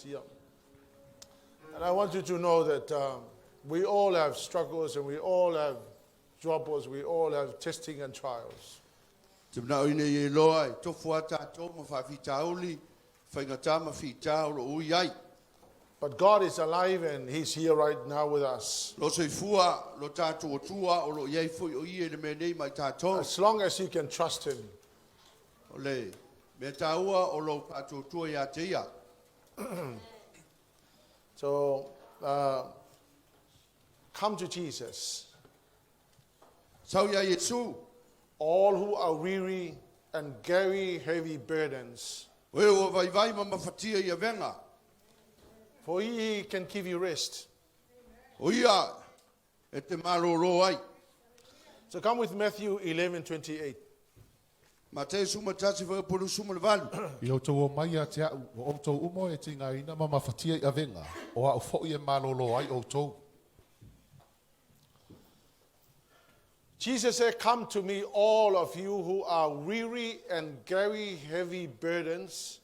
Yeah. And I want you to know that we all have struggles and we all have troubles, we all have testing and trials. Te mnao ine i loa e tofu a tātou ma whawhitauli, whaingata ma whita o lo ui ai. But God is alive and He's here right now with us. Lo soifua, lo tātou o tua, o lo iai fui o ie le mea nei mai tātou. As long as you can trust Him. O le mea tāua o lo tātou tua ia te ia. So come to Jesus. Sau ia Iesu, All who are weary and carry heavy burdens, o e ua vai vai ma mawhatia ia venga. for He can give you rest. O ia e te maroro ai. So come with Matthew 11:28. Ma te suma tasi wha puru suma le valu. I o tau o mai a te au, o outou umo e te ngā ina ma mawhatia i avenga, o au fo i e malolo ai o tau. Jesus said, "Come to me, all of you who are weary and carry heavy burdens,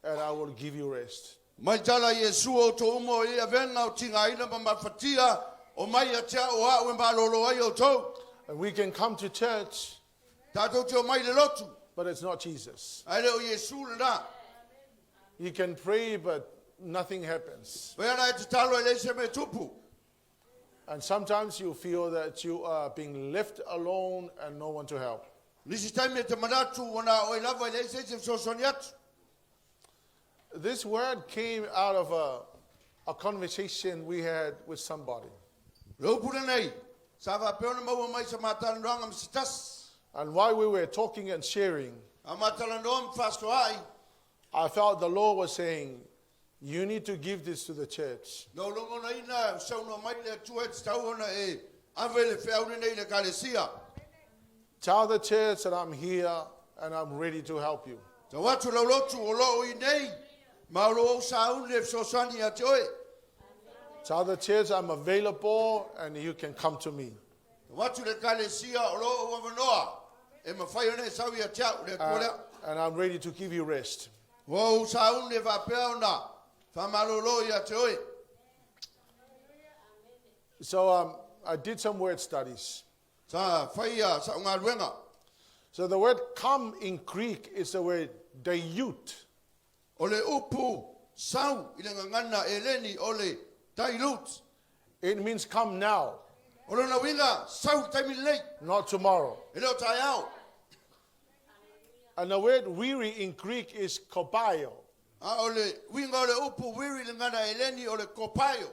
and I will give you rest." Mai tala Iesu o tō umo i a venga o tinga ina ma mawhatia o mai a te au au e malolo ai o tau. And we can come to church, Tātou te o mai le lotu. but it's not Jesus. Ai le o Iesu le nā. You can pray, but nothing happens. Wai ana e te talo e leise me tupu. And sometimes you feel that you are being left alone and no one to help. Nisi taimi e te manatu o nā oi lava i leise se sosoni atu. This word came out of a conversation we had with somebody. Le upura nei, sa wha peona maua mai sa mātalandoanga ma se tasi. And while we were talking and sharing, A mātalandoa ma whasto ai, I felt the Lord was saying, "You need to give this to the church." No longo na ina sauno mai le atua e te tau ona e ave le whiaune nei le kalesia. Tell the church that I'm here and I'm ready to help you. Tau atu lau lotu o loo i nei, ma o lo o saune e sosani a te oe. Tell the church I'm available and you can come to me. Tau atu le kalesia o loo o awanoa, e mawhai one e sau ia te au le atua lea. And I'm ready to give you rest. O saune whapea ona, whamalolo ia te oe. So I did some word studies. Sa whaia sa unga luenga. So the word "come" in Greek is the word daiut. O le upu sau i le ngangana e leni o le dailut. It means come now, O lona winga sau taimi lei, not tomorrow. E leo tai au. And the word "weary" in Greek is kopaio. A o le winga o le upu weary le ngana e leni o le kopaio.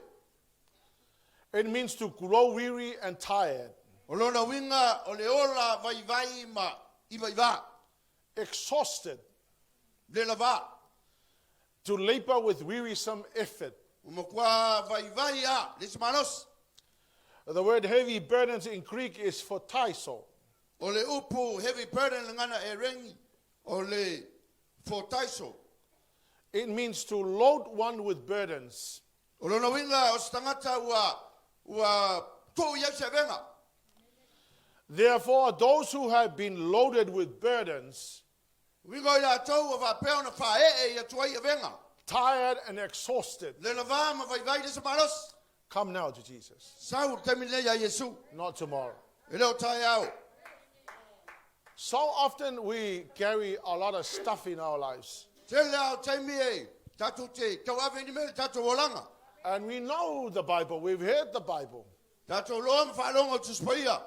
It means to grow weary and tired, O lona winga o le ola vai vai ma i vai va. Exhausted, Le lava. To labor with wearisome effort. O makua vai vai a le smanos. The word "heavy burdens" in Greek is phortizo. O le upu heavy burden le ngana e rengi o le phortizo. It means to load one with burdens. O lona winga o stangata ua ua tō ia se venga. Therefore, those who have been loaded with burdens, Winga o la tau o whapea ona whae e ia tuai a venga. Tired and exhausted, Le lava ma vai vai le smanos. Come now to Jesus, Sau taimi nei a Yesu. Not tomorrow. E leo tai au. So often we carry a lot of stuff in our lives. Tele au taimi e tātou te tau ave ni mele tātou olanga. And we know the Bible, we've heard the Bible, Tātou loa ma whaalonga o tuspaia.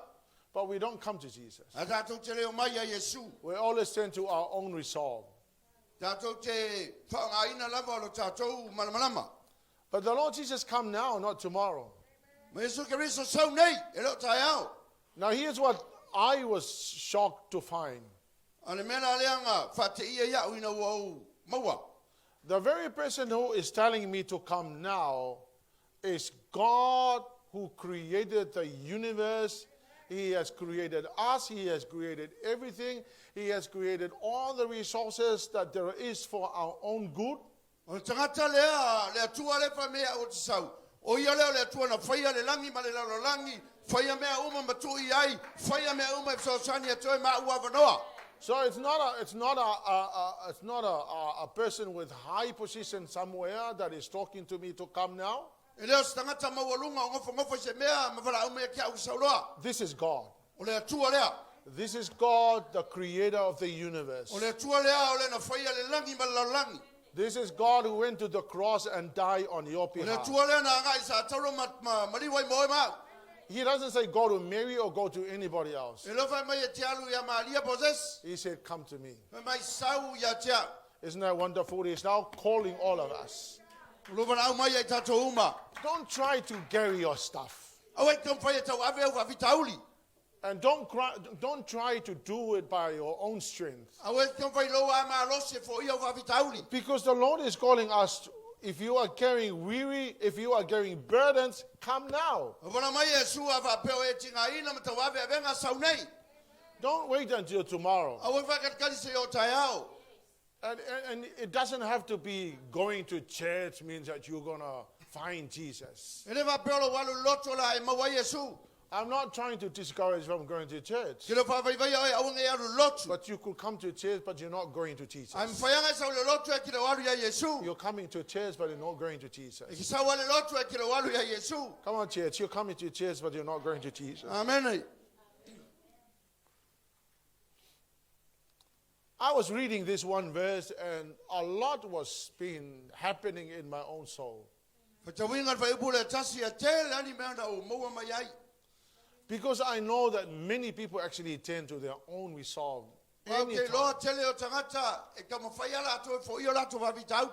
But we don't come to Jesus. A tātou te leo mai a Yesu. We always turn to our own resolve. Tātou te whaangaina lava o lo tātou malamalama. But the Lord Jesus come now, not tomorrow. Ma Yesu Keriso sau nei, e leo tai au. Now here's what I was shocked to find. A le mea la leanga, wha te ia iau ina ua au maua. The very person who is telling me to come now is God who created the universe. He has created us. He has created everything. He has created all the resources that there is for our own good. O le tangata lea, le atua le wha mea o te sau. O ia leo le atua na whaia le langi ma le lalo langi, whaia mea uma ma tui ai, whaia mea uma e whaosani atoe ma ua wanoa. So it's not a, it's not a, it's not a person with high position somewhere that is talking to me to come now. E le o se tagata maualuga o gofogofo i se mea ma valaau mai ia te a'u sauloa. This is God. O le Atua lea. This is God, the creator of the universe. O le Atua lea o le na faia le lagi ma le lalolagi. This is God who went to the cross and died on your O le behalf. Atua lea na agai i satauro ma, ma, maliu ai mo oe ma a'u. He doesn't say go to Mary or go to anybody else. E le o fai mai e te alu ia Maria po o se isi. He said, Come to me. Fai mai sau ia te a'u. Isn't that wonderful? He's now calling all of us. O lo valaau mai ia i tatou uma. Don't try to carry your stuff. Aua e te taumafai e tauave au faafitauli. And don't, cry, don't try to do it by your own strength. Aua e te taumafai i lou lava malosi e foia au faafitauli. Because the Lord is calling us, if you are carrying weary, if you are carrying burdens, come now. Ua valaau mai Iesu a faapea o e tigaina ma tauave avega sau nei. Don't wait until tomorrow. Aua e faakalikali seia oo taeao. And it doesn't have to be going to church means that you're going to find Jesus. E le faapea o lou alu i le lotu o le a e maua ai Iesu. I'm not trying to discourage from going to church. Ou te le o faavaivaia oe aua ne i alu i le lotu. But you could come to church, but you're not going to Jesus. Ae mafai lava ona e sau i le lotu ae e te le o alu ia Iesu. You're coming to church, but you're not going to E Jesus. te sau lava i le lotu ae e te le o alu ia Iesu. Come on, church. You're coming to church, but you're not going to Jesus. Amene. I was reading this one verse, and a lot was been happening in my own soul. Faitauina le fuaiupu lea e tasi e tele lava ni mea na ou maua mai ai. Because I know that many people actually turn to their own resolve. Aua ou te iloa Anytime. tele o tagata e taumafai lava latou e foia o latou faafitauli.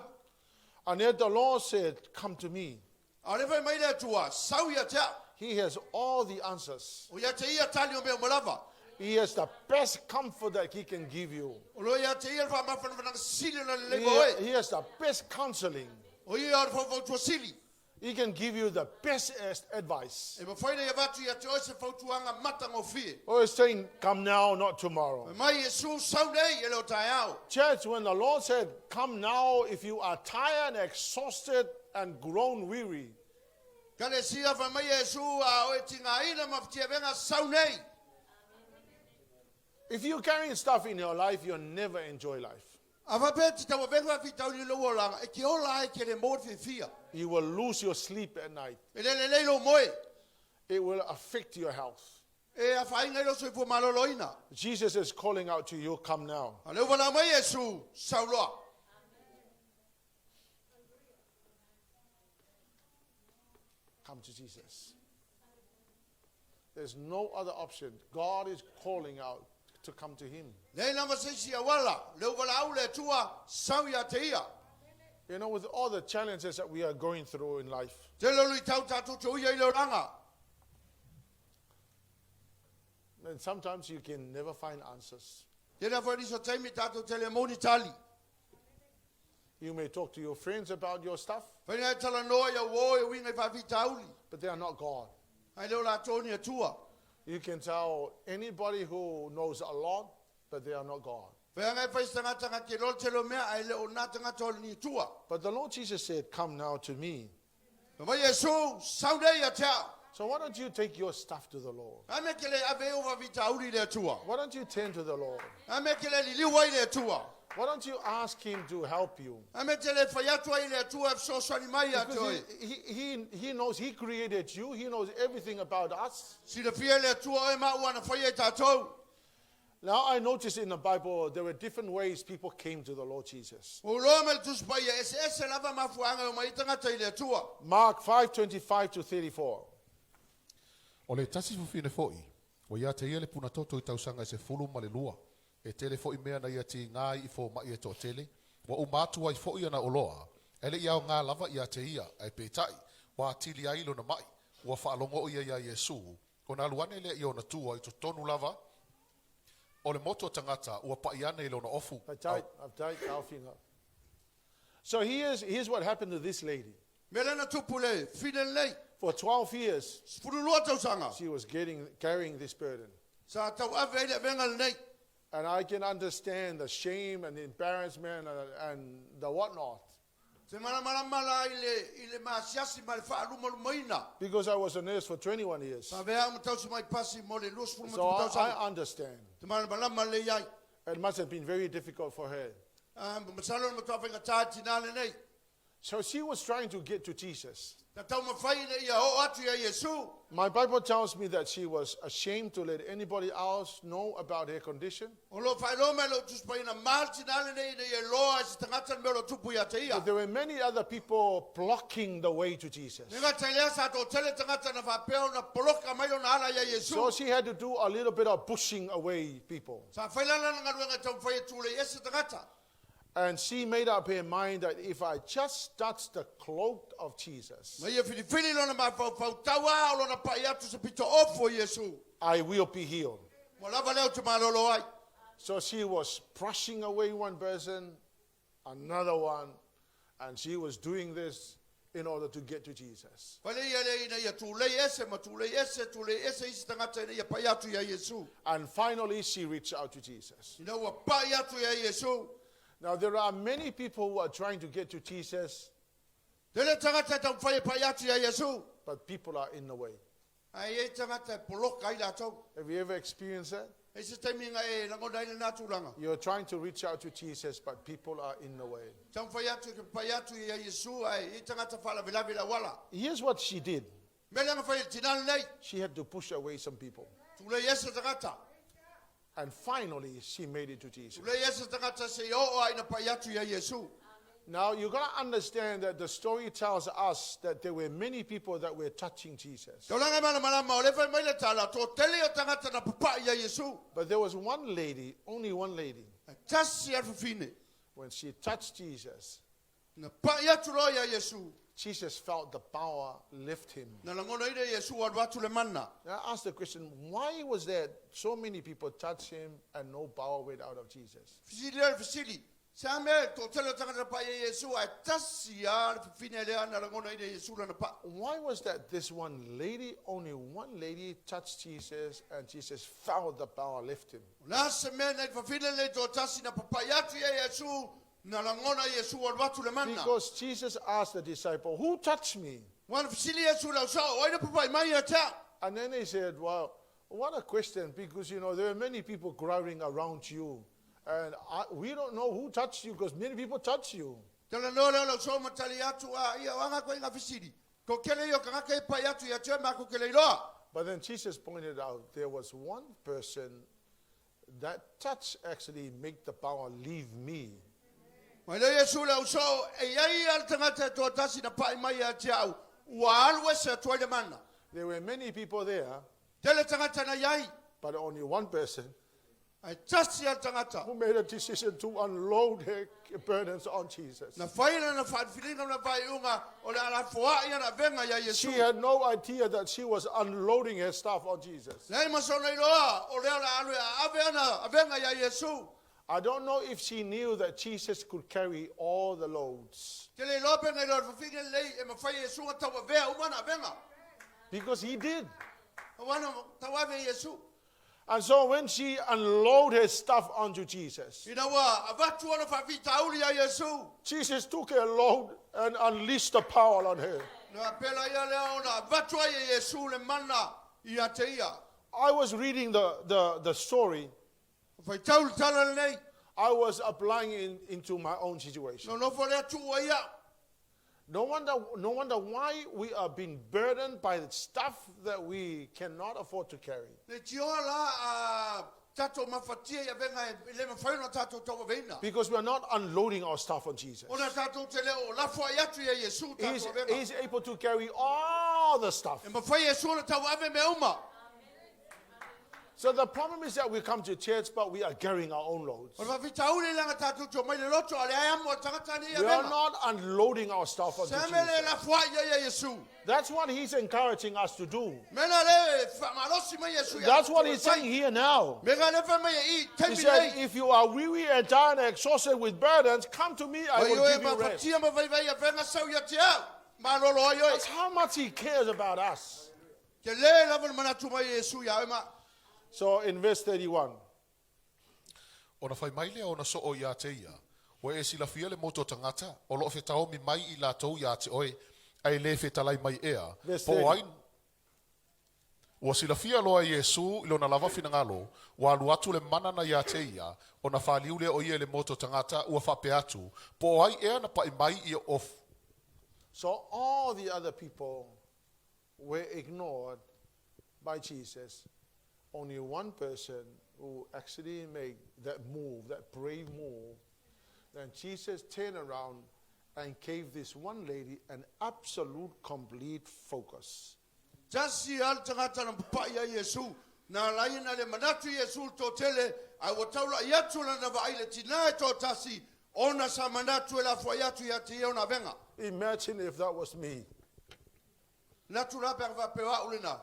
And yet the Lord said, Come to me. A o lea e fai mai le Atua, sau ia te a'u. He has all the answers. O ia te ia tali o mea uma lava. He has the best comfort that he can give you. O lo o ia te ia le faamafanafanaga sili ona lelei mo oe. He has the best counseling. O ia o le faufautua sili. He can give you the best advice. E mafai ona ia avatu ia te oe se fautuaga matagofie. Oh, he's saying, Come now, not tomorrow. Fai mai Iesu, sau nei, e le o taeao. Church, when the Lord said, Come now, if you are tired, exhausted, and grown weary. Ekalesia, fai mai Iesu, a o e tigaina ma fitiavega, sau nei. If you're carrying stuff in your life, you'll never enjoy life. A faapea e te tauavega faafitauli i lou olaga, e te ola ae e te le maua le fiafia. You will lose your sleep at night. E le lelei lou moe. It will affect your health. E afaina ai lou soifua maloloina. Jesus is calling out to you, come now. A o lea ua valaau mai Iesu, sau loa. Come to Jesus. There's no other option. God is calling out to come to him. Leai lava se isi auala, o lea ua valaau le Atua, sau ia te ia. You know, with all the challenges that we are going through in life. Tele o luitau tatou te uia i le olaga. And sometimes you can never find answers. Tele lava foi nisi o taimi tatou te le maua ni tali. You may talk to your friends about your stuff. Fai ona e talanoa i au uo e uiga i faafitauli. But they are not God. Ae le o latou ni Atua. You can tell anybody who knows a lot, but they are not God. Fai lava e fai se tagata na te iloa le tele o mea, ae le o na tagata o ni Atua. But the Lord Jesus said, Come now to me. Fai mai Iesu, sau nei ia te a'u. So why don't you take your stuff to the Lord? A mea e te le ave ai ou faafitauli i le Atua? Why don't you turn to the Lord? A mea e te le liliu ai i le Atua? Why don't you ask him to help you? A mea e te le fai atu ai i le Atua e fesoasoani mai ia te Because oe? he knows, he created you. He knows everything about us. Silafia e le Atua oe ma au ana faia i tatou. Now I noticed in the Bible there were different ways people came to the Lord Jesus. Ua ou iloa mai le Tusi Paia, e eseese lava mafuaaga e omai ai tagata i le Atua. Mark 5:25 to 34. O le tasi fafine foʻi, ua ia te ia le punatoto i tausaga e 12, e tele foʻi mea na ia tiga ai i fomaʻi e toatele, ua uma atu ai foʻi ana oloa, ae le i aoga lava ia te ia, ae peitai, ua atili ai lona maʻi, ua faalogo ʻo ia iā Iesu, ona alu ane lea i ona tua i totonu lava o le motu o tagata, ua paʻi ane i lona ofu. So here's, here's what happened to this lady. Mea lea na tupu i le fafine lenei. For 12 years, 12 tausaga. she was getting, carrying this burden. Sa tauave ai le avega lenei. And I can understand the shame and the embarrassment and, and the whatnot. Te malamalama la i le, i le masiasi ma le faalumalumaina. Because I was a nurse for 21 years. Sa avea au ma tausi mai pasi mo le 20 So I, tausaga. I understand. Te malamalama lelei ai. It must have been very difficult for her. Ah, masalo na matua whaingatā tina le nei. So she was trying to get to Jesus. Na taumafai ina ia oo atu ia Iesu. My Bible tells me that she was ashamed to let anybody else know about her condition. O lo whaeroa mai lou Tusi Paia na ma le tina lenei ina ia iloa e se tagata le mea o lo o tupu ia te ia. But there were many other people blocking the way to Jesus. Le gata i lea sa toatele tagata na faapea ona poloka mai lona ala ia Iesu. So she had to do a little bit of pushing away people. Sa whai la lana galuega e taumafai e tulei ese tagata. And she made up her mind that if I just touch the cloak of Jesus, Ma ia filifili lona mafaufau tau a o lona pai atu se pito ofu o Iesu. I will be healed. Ua lava lea ou te malolo ai. So she was brushing away one person, another one, and she was doing this in order to get to Jesus. Fai le ia lea ina ia tulei ese ma tulei ese, tulei ese isi tagata ina ia pai atu ia Iesu. And finally, she reached out to Jesus. Ina ua pai atu ia Iesu. Now, there are many people who are trying to get to Jesus. Tele tagata e taumafai e pai atu ia Iesu. But people are in the way. Ae i ai tagata e poloka ai latou. Have you ever experienced that? E se taimi nga e langona ai lena tulaga. You're trying to reach out to Jesus, but people are in the way. Taumafai atu ke pai atu ia Iesu, ae i ai tagata faalavelave i le auala. Here's what she did. Mea lea na fai e le tina lenei. She had to push away some people. Tulei ese tagata. And finally, she made it to Jesus. Tulei ese tagata se i oo a ina pai atu ia Iesu. Now, you got to understand that the story tells us that there were many people that were touching Jesus. Taulaga e malamalama, o lea e fai mai le tala, toatele o tagata na papai ia Iesu. But there was one lady, only one lady. Ae tasi a le fafine. When she touched Jesus, Na pai atu loa ia Iesu. Jesus felt the power lift him. Na lagonaina e Iesu alu atu le mana. Now I ask the question, why was there so many people touch him and no power went out of Jesus? Fesili lea le fesili, Se a mea e toatele o tagata na pai e Iesu ae tasi a le fafine lea na lagonaina e Iesu lana pa? Why was that this one lady, only one lady touched Jesus and Jesus felt the power lift him? O le a se mea nei le fafine lenei toatasi na papai atu ia Iesu Na lagona Iesu alu atu le mana. Because Jesus asked the disciple, Who touched me? Ua na fesili Iesu i le au sao, O ai na papai mai ia te au? And then they said, Well, what a question, because you know there are many people crowding around you, and I, we don't know who touched you because many people touch you. Talanoa lea o le au sao ma tali atu, A ia, o aga koe i nga fesili. Ko kele ia o kangaka e pai atu ia te oe ma ko ke leiloa. But then Jesus pointed out there was one person That touch actually make the power leave me. Mai lea Iesu le au soo, e iai a le tagata e toatasi na pai mai ia te au, ua alu ese atu ai le mana. There were many people there. Tele tagata na iai. But only one person. Ae tasi a le tagata. Who made a decision to unload her burdens on Jesus. Na whai lana whaanwhiringa na whaiunga o le ala foai ana venga ia Iesu. She had no idea that she was unloading her stuff on Jesus. Leai ma sona iloa, o lea o le a alu e aave ana avega ia Iesu. I don't know if she knew that Jesus could carry all the loads. Te le iloa pe na iloa le fafine lenei e mawhai e Iesu nga tau avea uma ana avega. Because he did. Aua na tau ave e Iesu. And so when she unload her stuff onto Jesus. Ina ua avatu ana faafitauli ia Iesu. Jesus took her load and unleashed the power on her. Na pela ia lea ona avatu ai e Iesu le mana ia te ia. I was reading the, the, the story. Faitau le tala lenei. I was applying in, into my own situation. Nonofo lea tuu ai au. No wonder, no wonder why we are being burdened by the stuff that we cannot afford to carry. Le tioa la a tatou mafatia i avega e le mafai ona tatou tauaveina. Because we are not unloading our stuff on Jesus. Ona tatou te le o lafo ai atu ia Iesu tatou He's, avega. he's able to carry all the stuff. E mafai e Iesu ona tauave mea uma. So the problem is that we come to church, but we are carrying our own loads. O le faafitauli leaga tatou te omai le loto, a leai amo a le tagata nei We are avega. not unloading our stuff onto Se a mea le Jesus. lafoai ia ia Iesu. That's what he's encouraging us to do. Mea la le faamalosi mai Iesu ia That's what tatou e he's fai. saying here now. Mea ka le fai mai e i He taimi said, nei. if you are weary and tired and exhausted with burdens, come to me, I Mai will oe give you rest. mafatia ma vaivai avega sau ia te au. Malolo ai oe. That's how much he cares about us. Te le lava le manatu mai e Iesu ia oe ma. So in verse 31. Ona fai mai lea ona soo ia te ia, Ua e silafia le motu o tagata, o loo fetaomi mai i latou ia te oe, ae le fetalai mai ea, Verse po o 30. ai, Ua silafia loa e Iesu i lona lava finagalo, ua alu atu le mana na ia te ia, ona faliu lea o ia i le motu o tagata, ua faapea atu, po o ai ea na pa'i mai i o So all the other people were ignored by Jesus. Only one person who actually made that move, that brave move. Then Jesus turned around and gave this one lady an absolute complete focus. Tasi lava le tagata na papa'i ia Iesu, na ala ai ona le manatu Iesu i le toatele, ae ua taula'i atu lana vaai i le tinā e toatasi, ona sa manatu e lafoai atu ia te ia ona avega. Imagine if that was me. Manatu la pe a faapea o a'u lenā.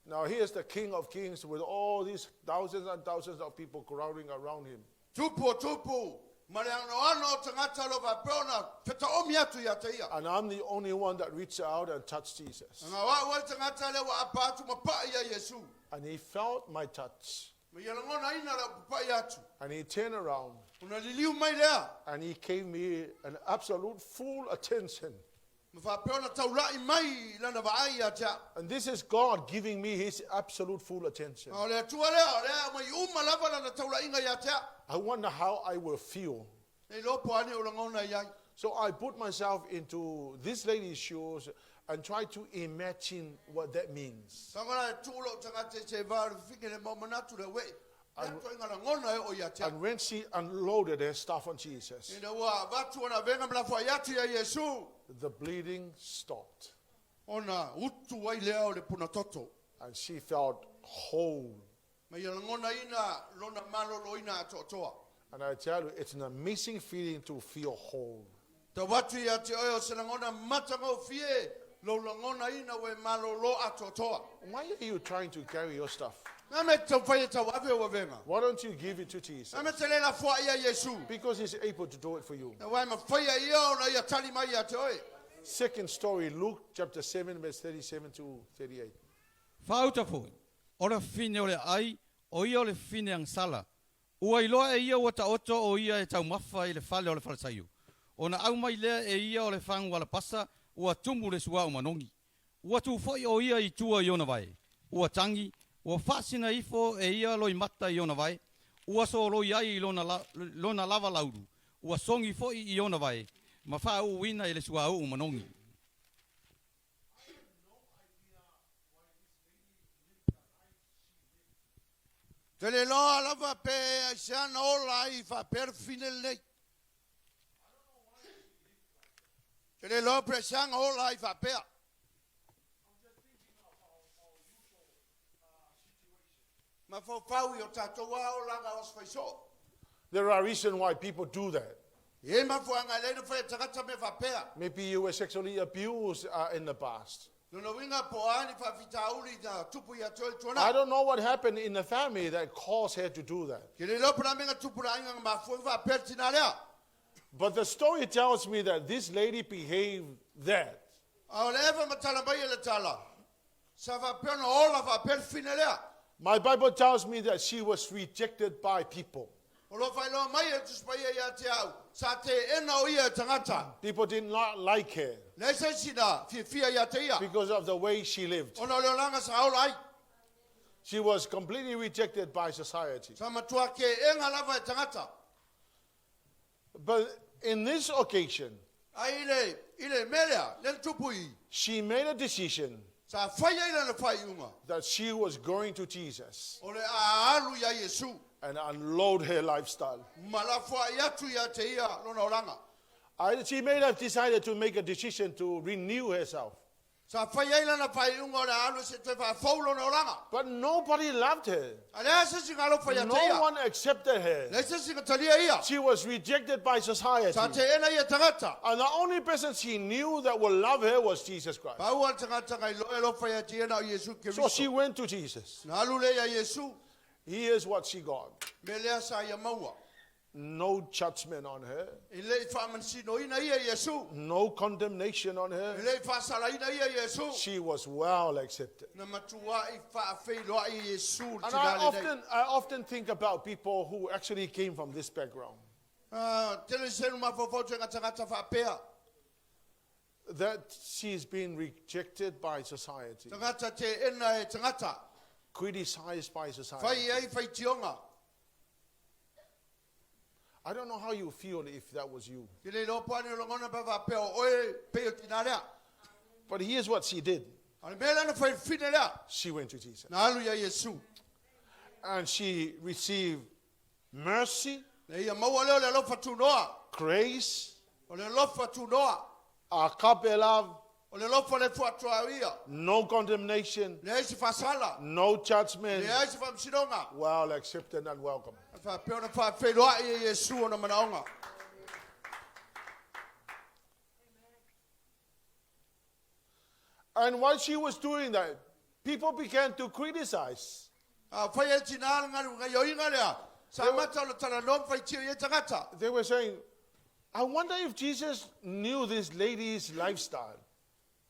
Now here's the King of Kings with all these thousands and thousands of people crowding around him. Tupu o tupu, ma le anoano o tagata o lo o faapea ona fetaomi atu ia te ia. And I'm the only one that reached out and touched Jesus. Aga o a'u lava le tagata lea ua apa atu ma pa'i ia Iesu. And he felt my touch. Ma ia lagonaina la'u papa'i atu. And he turned around. Ona liliu mai lea. And he gave me an absolute full attention. Ma faapea ona taula'i mai i lana vaai ia te a'u. And this is God giving me his absolute full attention. A o le Atua lea, o lea e aumai uma lava lana taula'iga ia te a'u. I wonder how I will feel. Ne iloa po o a ni ou lagona i ai. So I put myself into this lady's shoes and try to imagine what that means. Tago la e tuu lou tagata i se va o le fifine le mau manatu le ue'i. Le atoaiga lagona e oo ia te a'u. And when she unloaded her stuff on Jesus, Ina ua avatu ona avega ma lafoai atu ia Iesu. the bleeding stopped. Ona utu ai lea o le punatoto. And she felt whole. Ma ia lagonaina lona maloloina atoatoa. And I tell you, it's an amazing feeling to feel whole. Tau atu ia te oe o se lagona matagofie lou lagonaina ua e malolo atoatoa. Why are you trying to carry your stuff? Na me te taumafai e tauave ou avega. Why don't you give it to Jesus? Na me te le lafoai ia Iesu. Because he's able to do it for you. Aua e mafai e ia ona ia tali mai ia te oe. Second story, Luke chapter 7, verse 37 to 38. Faauta foi, o le fafine o le aai, o ia o le fafine agasala. Ua iloa e ia ua taoto o ia e taumafa i le fale o le Falesaio. Ona aumai lea e ia o le fagu alapasa ua tumu le suauu manogi. Ua tu foi o ia i tua i ona vae. Ua tagi, ua faasina ifo e ia loimata i ona vae, ua soloi ai i lona, lona lava laulu, ua sogi foi i ona vae, ma faauuina i le suauu manogi. Te le iloa lava pe aisea na ola ai faapea le fafine lenei. Te le iloa pe aisea na ola ai faapea. Mafaufau i o tatou lava olaga o aso faisoo. There are reasons why people do that. E i ai mafuaaga e leai na fai e tagata mea faapea. Maybe you were sexually abused in the past. Lona uiga po o a ni faafitauli na tupu ia te oe i le I tuanai. don't know what happened in the family that caused her to do that. Ke le iloa po o le a mea na tupu i le aiga na mafua ai faapea le tina lea. But the story tells me that this lady behaved that. A o le eva matala mai e le tala, sa faapea ona ola faapea le fine lea. My Bible tells me that she was rejected by people. O lo o faailoa mai e le Tusi Paia ia te au, sa teena o ia e tagata. People did not like her. Leai se isi na fiafia ia te ia. Because of the way she lived. Ona o le olaga sa ola ai. She was completely rejected by society. Sa matua keena lava e tagata. But in this occasion, A i le, i le mea lea, lea na tupu i. She made a decision. Sa fai ai lana faaiuga. That she was going to Jesus. O le a alu ia Iesu. And unload her lifestyle. Ma lafoai atu ia te ia lona olaga. I, she may have decided to make a decision to renew herself. Sa fai ai lana faaiuga o le a alu e se toe faafou lona olaga. But nobody loved her. A leai se isi na alofa ia te No ia. one accepted her. Leai se isi na talia ia. She was rejected by society. Sa teena ia e tagata. And the only person she knew that would love her was Jesus Christ. Pau lava le tagata na iloa e alofa ia te ia na o Iesu So she Keriso. went to Jesus. Na alu lea ia Iesu. Here's what she got. Mea lea sa ia maua. No judgment on her. E le i faamanusinoina ia e Iesu. No condemnation on her. E le i faasalaina ia e Iesu. She was well accepted. Na matuai faafeiloai e Iesu le And tina I lenei. often, I often think about people who actually came from this background. Ah, tele selu mafaufau toega tagata faapea. That she's been rejected by society. Tagata teena e tagata. Criticized by Fai society. i ai faitioga. I don't know how you feel if that was you. Ke le iloa po o a ni lagona pe faapea o oe pei o tinā lea. But here's what she did. A o le mea lea na fai e le fafine lea. She went to Jesus. Na alu ia Iesu. And she received mercy, Na ia maua lea o le alofa tunoa. grace, O le alofa tunoa. agape love, O le alofa le fuatoa ia. no condemnation, Leai se faasala. no judgment, Leai se faamasinoga. well accepted and welcome. A faapea ona faafeiloai e Iesu ona manaoga. And while she was doing that, people began to criticize. A fai e tinā le galu gaioiga lea. Sa amata ona talanoa ma faitio i ai tagata. They were saying, I wonder if Jesus knew this lady's lifestyle.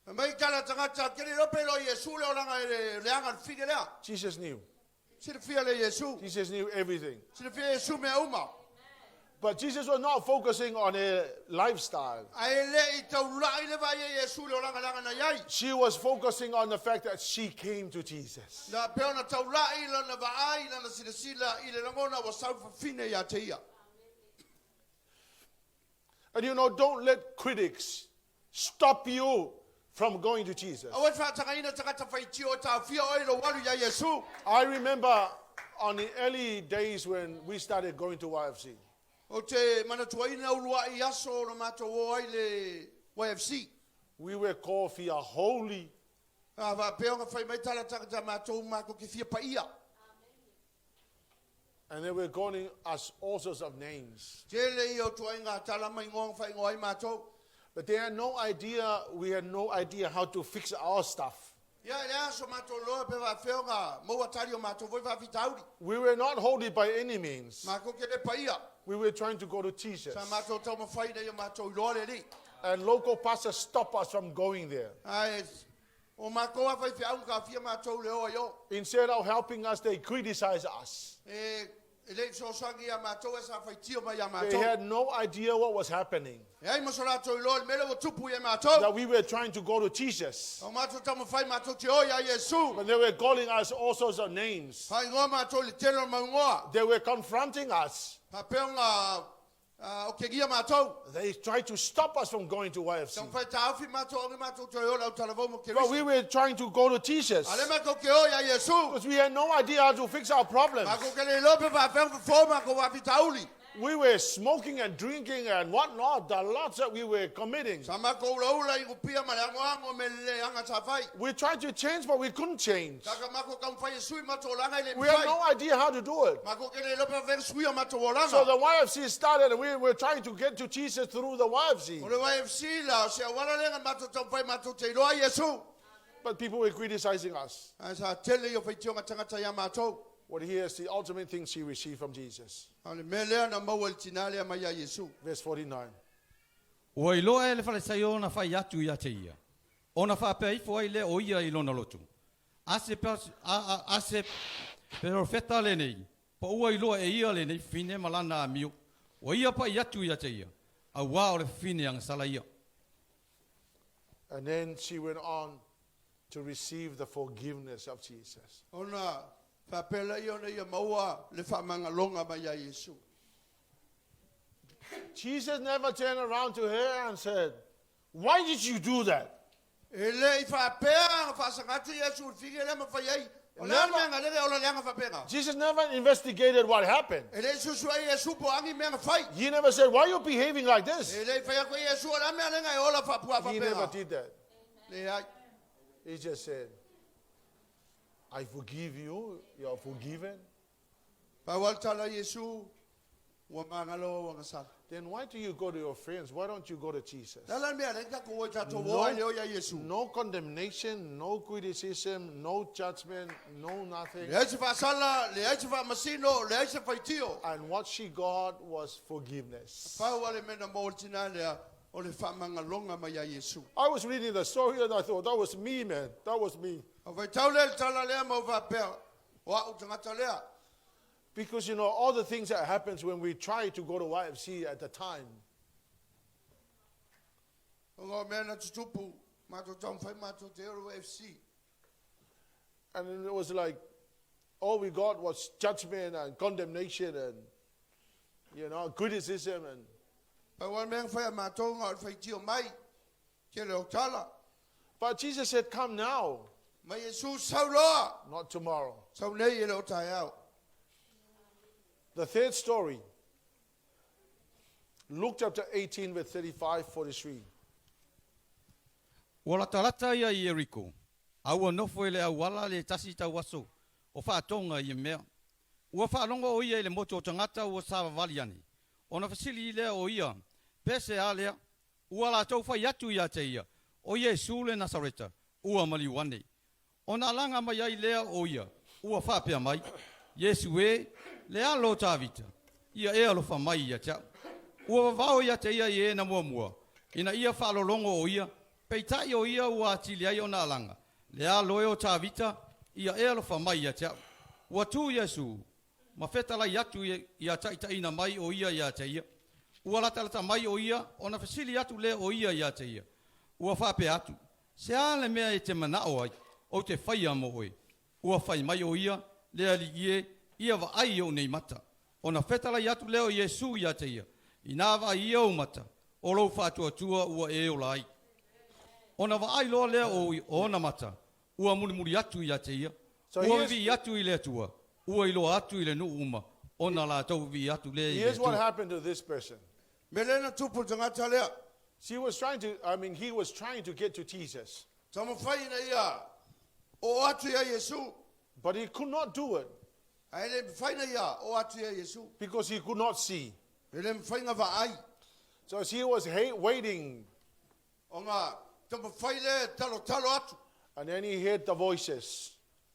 Fai mai tala tagata, ke le iloa pe iloa Iesu le olaga i le leaga o le fine lea. Jesus knew. Silafia le Iesu. Jesus knew everything. Silafia Iesu mea uma. But Jesus was not focusing on her lifestyle. Ae le i taulai le vaai e Iesu le olaga leaga na iai. She was focusing on the fact that she came to Jesus. Na faapea ona taulai lana vaai lana silasila i le lagona ua sau le fafine ia te ia. And you know, don't let critics stop you from going to Jesus. Aua e faatagaina tagata faitio e taofia oe i lou alu ia Iesu. I remember on the early days when we started going to YFC. Ou te manatuaina uluai aso o na matou o ai le YFC. We were called fia holy. A faapea ona fai mai tala tagata matou matou te fia paia. And they were calling us all sorts of names. Tele ia o tuaiga tala ma igoa na faaigoa ai matou. But they had no idea, we had no idea how to fix our stuff. Ia, e leai so matou iloa pe faapefea ona maua tali o matou foi faafitauli. We were not holy by any means. Matou te le paia. We were trying to go to Jesus. Sa matou taumafai ina ia matou iloa le Alii. And local pastors stopped us from going there. Ae, o matou lava faifeau na taofia matou le o ai o. Instead of helping us, they criticized us. E, e le i fesoasoani ia matou ae sa faitio mai ia They matou. had no idea what was happening. E leai ma so latou iloa i le mea lea ua tupu ia matou. That we were trying to go to Jesus. O matou taumafai matou te o ia Iesu. But they were calling us all sorts of names. Faaigoa matou i le tele o mauigoa. They were confronting us. Faapea ona okegia matou. They tried to stop us from going to YFC. Taumafai e taofi matou aoga matou toe o le autalavou mo But we Keriso. were trying to go to Jesus. A o lea matou te o ia Iesu. Because we had no idea how to fix our problems. Matou te le iloa pe faapefea ona fofo matou faafitauli. We were smoking and drinking and whatnot, the lots that we were committing. Sa matou ulaula i lupia ma le agoago ma le leaga sa fai. We tried to change, but we couldn't change. Taka matou taumafai e sui matou olaga e le We had mafai. no idea how to do it. Matou te le iloa pe faapefea ona suia matou olaga. So the YFC started, and we were trying to get to Jesus through the YFC. O le YFC la, o se auala lea na matou taumafai matou te iloa Iesu. But people were criticizing us. Ae sa tele ia o faitioga tagata ia matou. What here's the ultimate thing she received from Jesus. A o le mea lea na maua e le tinā lea mai ia Iesu. Verse 49. Ua iloa e le Falesaio ona fai atu ia te ia, ona faapea ifo ai lea o ia i lona loto, A se, a, a, a se perofeta lenei, pa ua iloa e ia lenei fafine ma lana amio, ua ia pa'i atu ia te ia, auā o le fafine agasala ia. And then she went on to receive the forgiveness of Jesus. Ona faapea lea ona ia maua le faamagaloga mai ia Iesu. Jesus never turned around to her and said, Why did you do that? E le i faapea ona faasaga atu Iesu i le fafine lea ma fai ai, O le a le mea galele ola leaga faapena. Jesus never investigated what happened. E le i suesuea Iesu po o agi mea na fai. He never said, Why are you behaving like this? E le i fai atu ai Iesu, o le a mea lega e ola faapua He never faapena. did that. Leai. He just said, I forgive you. You are forgiven. Pau lava le tala a Iesu, ua magalo au agasala. Then why do you go to your friends? Why don't you go to Jesus? Le a la le mea lea tatou o i tatou o ai le o ia Iesu. No condemnation, no criticism, no judgment, no nothing. Leai se faasala, leai se faamasino, leai se faitio. And what she got was forgiveness. Pau lava le mea na maua e le tinā lea, o le faamagaloga mai ia Iesu. I was reading the story and I thought, that was me, man. That was me. A faitau lea i le tala lea ma ou faapea, o au tagata lea. Because, you know, all the things that happens when we try to go to YFC at the time. O ngā mea na tutupu, mātou taumafai mātou te o le YFC. And it was like, All we got was judgment and condemnation and, criticism. And Pau lava le mea na fai a matou na o le faitio mai, tele o tala. But Jesus said, come now, Mai Iesu sau loa, not tomorrow. sau nei e le o taeao. The third story, Luke chapter 18, verse 35, 43. Ua latalata ia i Ieriko, a ua nofo i le auala le tasi tauaso o faatoga i ia mea. Ua faalogo o ia i le motu o tagata ua savavali ane. Ona fesili lea o ia, Pe se a lea? Ua latou fai atu ia te ia, O Iesu le Nasareta, ua maliu ane. Ona alaga mai ai lea o ia, ua faapea mai, Iesu e, le alo o Tavita, ia e alofa mai ia te au. Ua vavao ia te ia i e na muamua, ina ia faalologo o ia, peitai o ia ua atili ai ona alaga, Le alo e o Tavita, ia e alofa mai ia te au. Ua tu Iesu, ma fetalai atu ia taitaiina mai o ia ia te ia. Ua latalata mai o ia, ona fesili atu lea o ia ia te ia. Ua faapea atu, Se a le mea e te manao ai, ou te faia mo oe? Ua fai mai o ia, Le Alii e, ia vaai i ou nei mata. Ona fetalai atu lea o Iesu ia te ia, Inā vaai ia ou mata, o lou faatuatua ua e ola ai. Ona vaai loa lea o ona mata, ua mulimuli atu ia te ia, So ua here's, vivii atu i le Atua, ua iloa atu i le nuu uma, ona latou vivii atu lea i le here's what Atua. happened to this person. Mea lea na tupu i le tagata lea. She was trying to, I mean, he was trying to get to Jesus, Taumafai ina ia oo atu ia Iesu, but he could not do it ae le mafai na ia oo atu ia Iesu. because he could not see. E le mafai na vaai. So as he was waiting, Ona taumafai lea e talotalo atu. and then he heard the voices.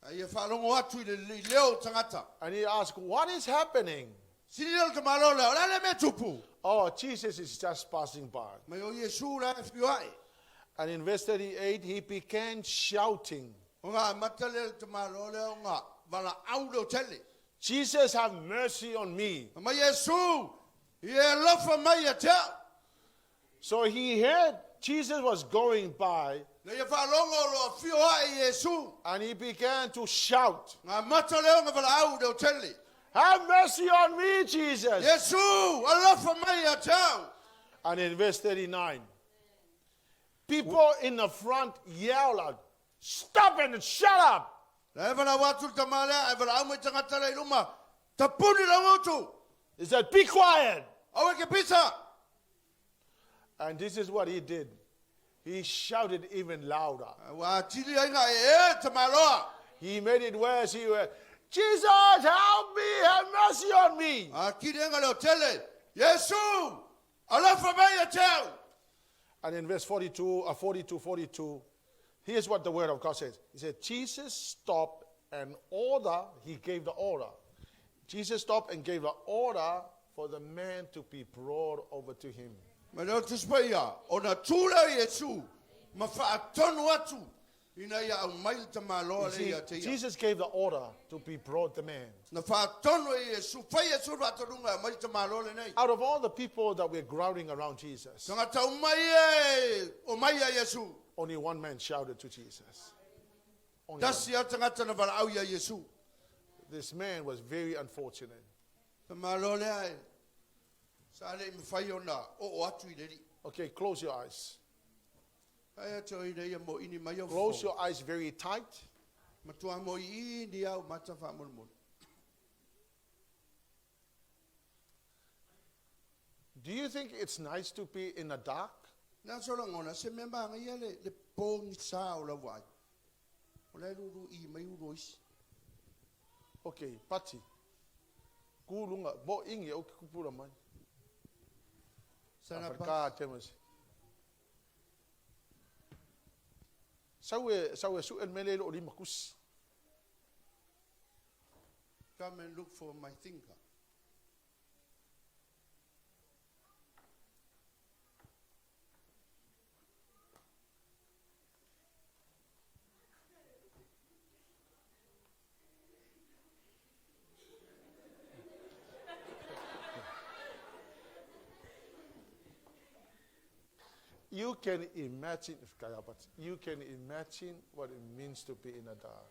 A ia faalogo atu i le i leo o tagata. And he asked, what is happening? Sili lea o le tamaloa lea, o le a le mea tupu? Oh, Jesus is just passing by. Mai o Iesu la e fioae. And in verse 38, he began shouting, Ona amata lea le tamaloa lea ona valaau leo tele. Jesus, have mercy on me. Mai Iesu, ia e alofa mai ia te au. So he heard Jesus was going by, Na ia faalogo o lo afio ae Iesu. and he began to shout, Nga amata lea ona valaau leo tele. Have mercy on me, Jesus. Iesu, alofa mai ia te au. And in verse 39, people in the front yelled out, Stop it and shut up. Na e valaau atu le tama lea, e valaau mai tagata lea i luma, Tapuni lau gutu. He said, Be quiet. Aua e ke pisa. And this is what he did. He shouted even louder. Ua atili ai nga e e tamaloa. He made it worse. He went, Jesus, help me, have mercy on me. Atili ai nga leo tele. Iesu, alofa mai ia te au. And in verse 42, here's what the word of God says. He said, Jesus stopped and order, he gave the order. Jesus stopped and gave the order for the man to be brought over to him. Ma leo Tusi Paia, ona tu lea o Iesu, ma faatonu atu, ina ia aumai le tamaloa You lea see, ia te ia. Jesus gave the order to be brought the man. Na faatonu e Iesu, fai Iesu le faatonuga e aumai le tamaloa lenei. Out of all the people that were crowding around Jesus, Tagata uma ia e o mai ia Iesu. only one man shouted to Jesus. Only one. Tasi lava tagata na valaau ia Iesu. This man was very unfortunate. Tamaloa lea e, sa le i mafai ona oo atu i le alii. Okay, close your eyes. Ai atu o ina ia moʻini mai au Close fofo. your eyes very tight. Matua moʻiini au mata faamolemole. Do you think it's nice to be in the dark? Na so lagona, se mea magaia le, le pogisa o lau vaai. O la e luluʻi mai ulo isi. Okay, pati. Kulunga, bo ingi o kupura mai. Sana pa. Afrika temas. Sawe sawe su el mele lo lima kus. Come and look for my thinker. You can imagine, but you can imagine what it means to be in the dark.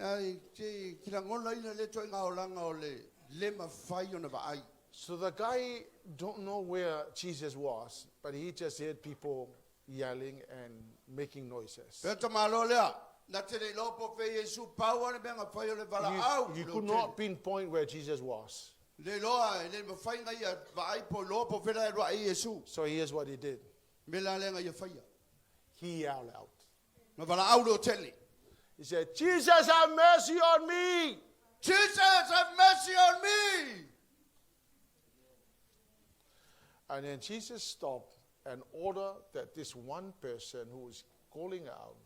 Ai, te kilagona ina le toaiga olaga o le le mafai ona vaai. So the guy don't know where Jesus was, but he just heard people yelling and making noises. Pea tamālo lea, na te le iloa po o fea Iesu pau lava le mea na fai o le valaau. You could not pinpoint where Jesus was. Le iloa, e le mafai na ia vaai po iloa po o fea la e alu ae ai Iesu. So here's what he did. Mea la lea na ia faia. He yelled out. Na valaau leotele. He said, Jesus, have mercy on me. Jesus, have mercy on me! And then Jesus stopped and ordered that this one person who was calling out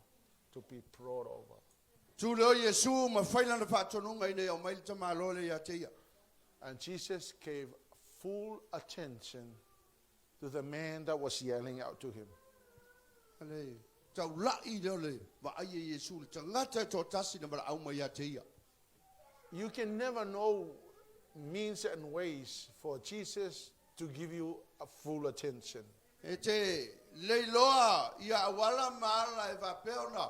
to be brought over. Tu lea o Iesu ma fai lana faatonuga ina ia aumai le tamaloa lea ia te ia. And Jesus gave full attention to the man that was yelling out to him. Le taulai lea o le vaai e Iesu i le tagata e toatasi na valaau mai ia te ia. You can never know means and ways for Jesus to give you a full attention. E te le iloa ia auala ma ala e faapea ona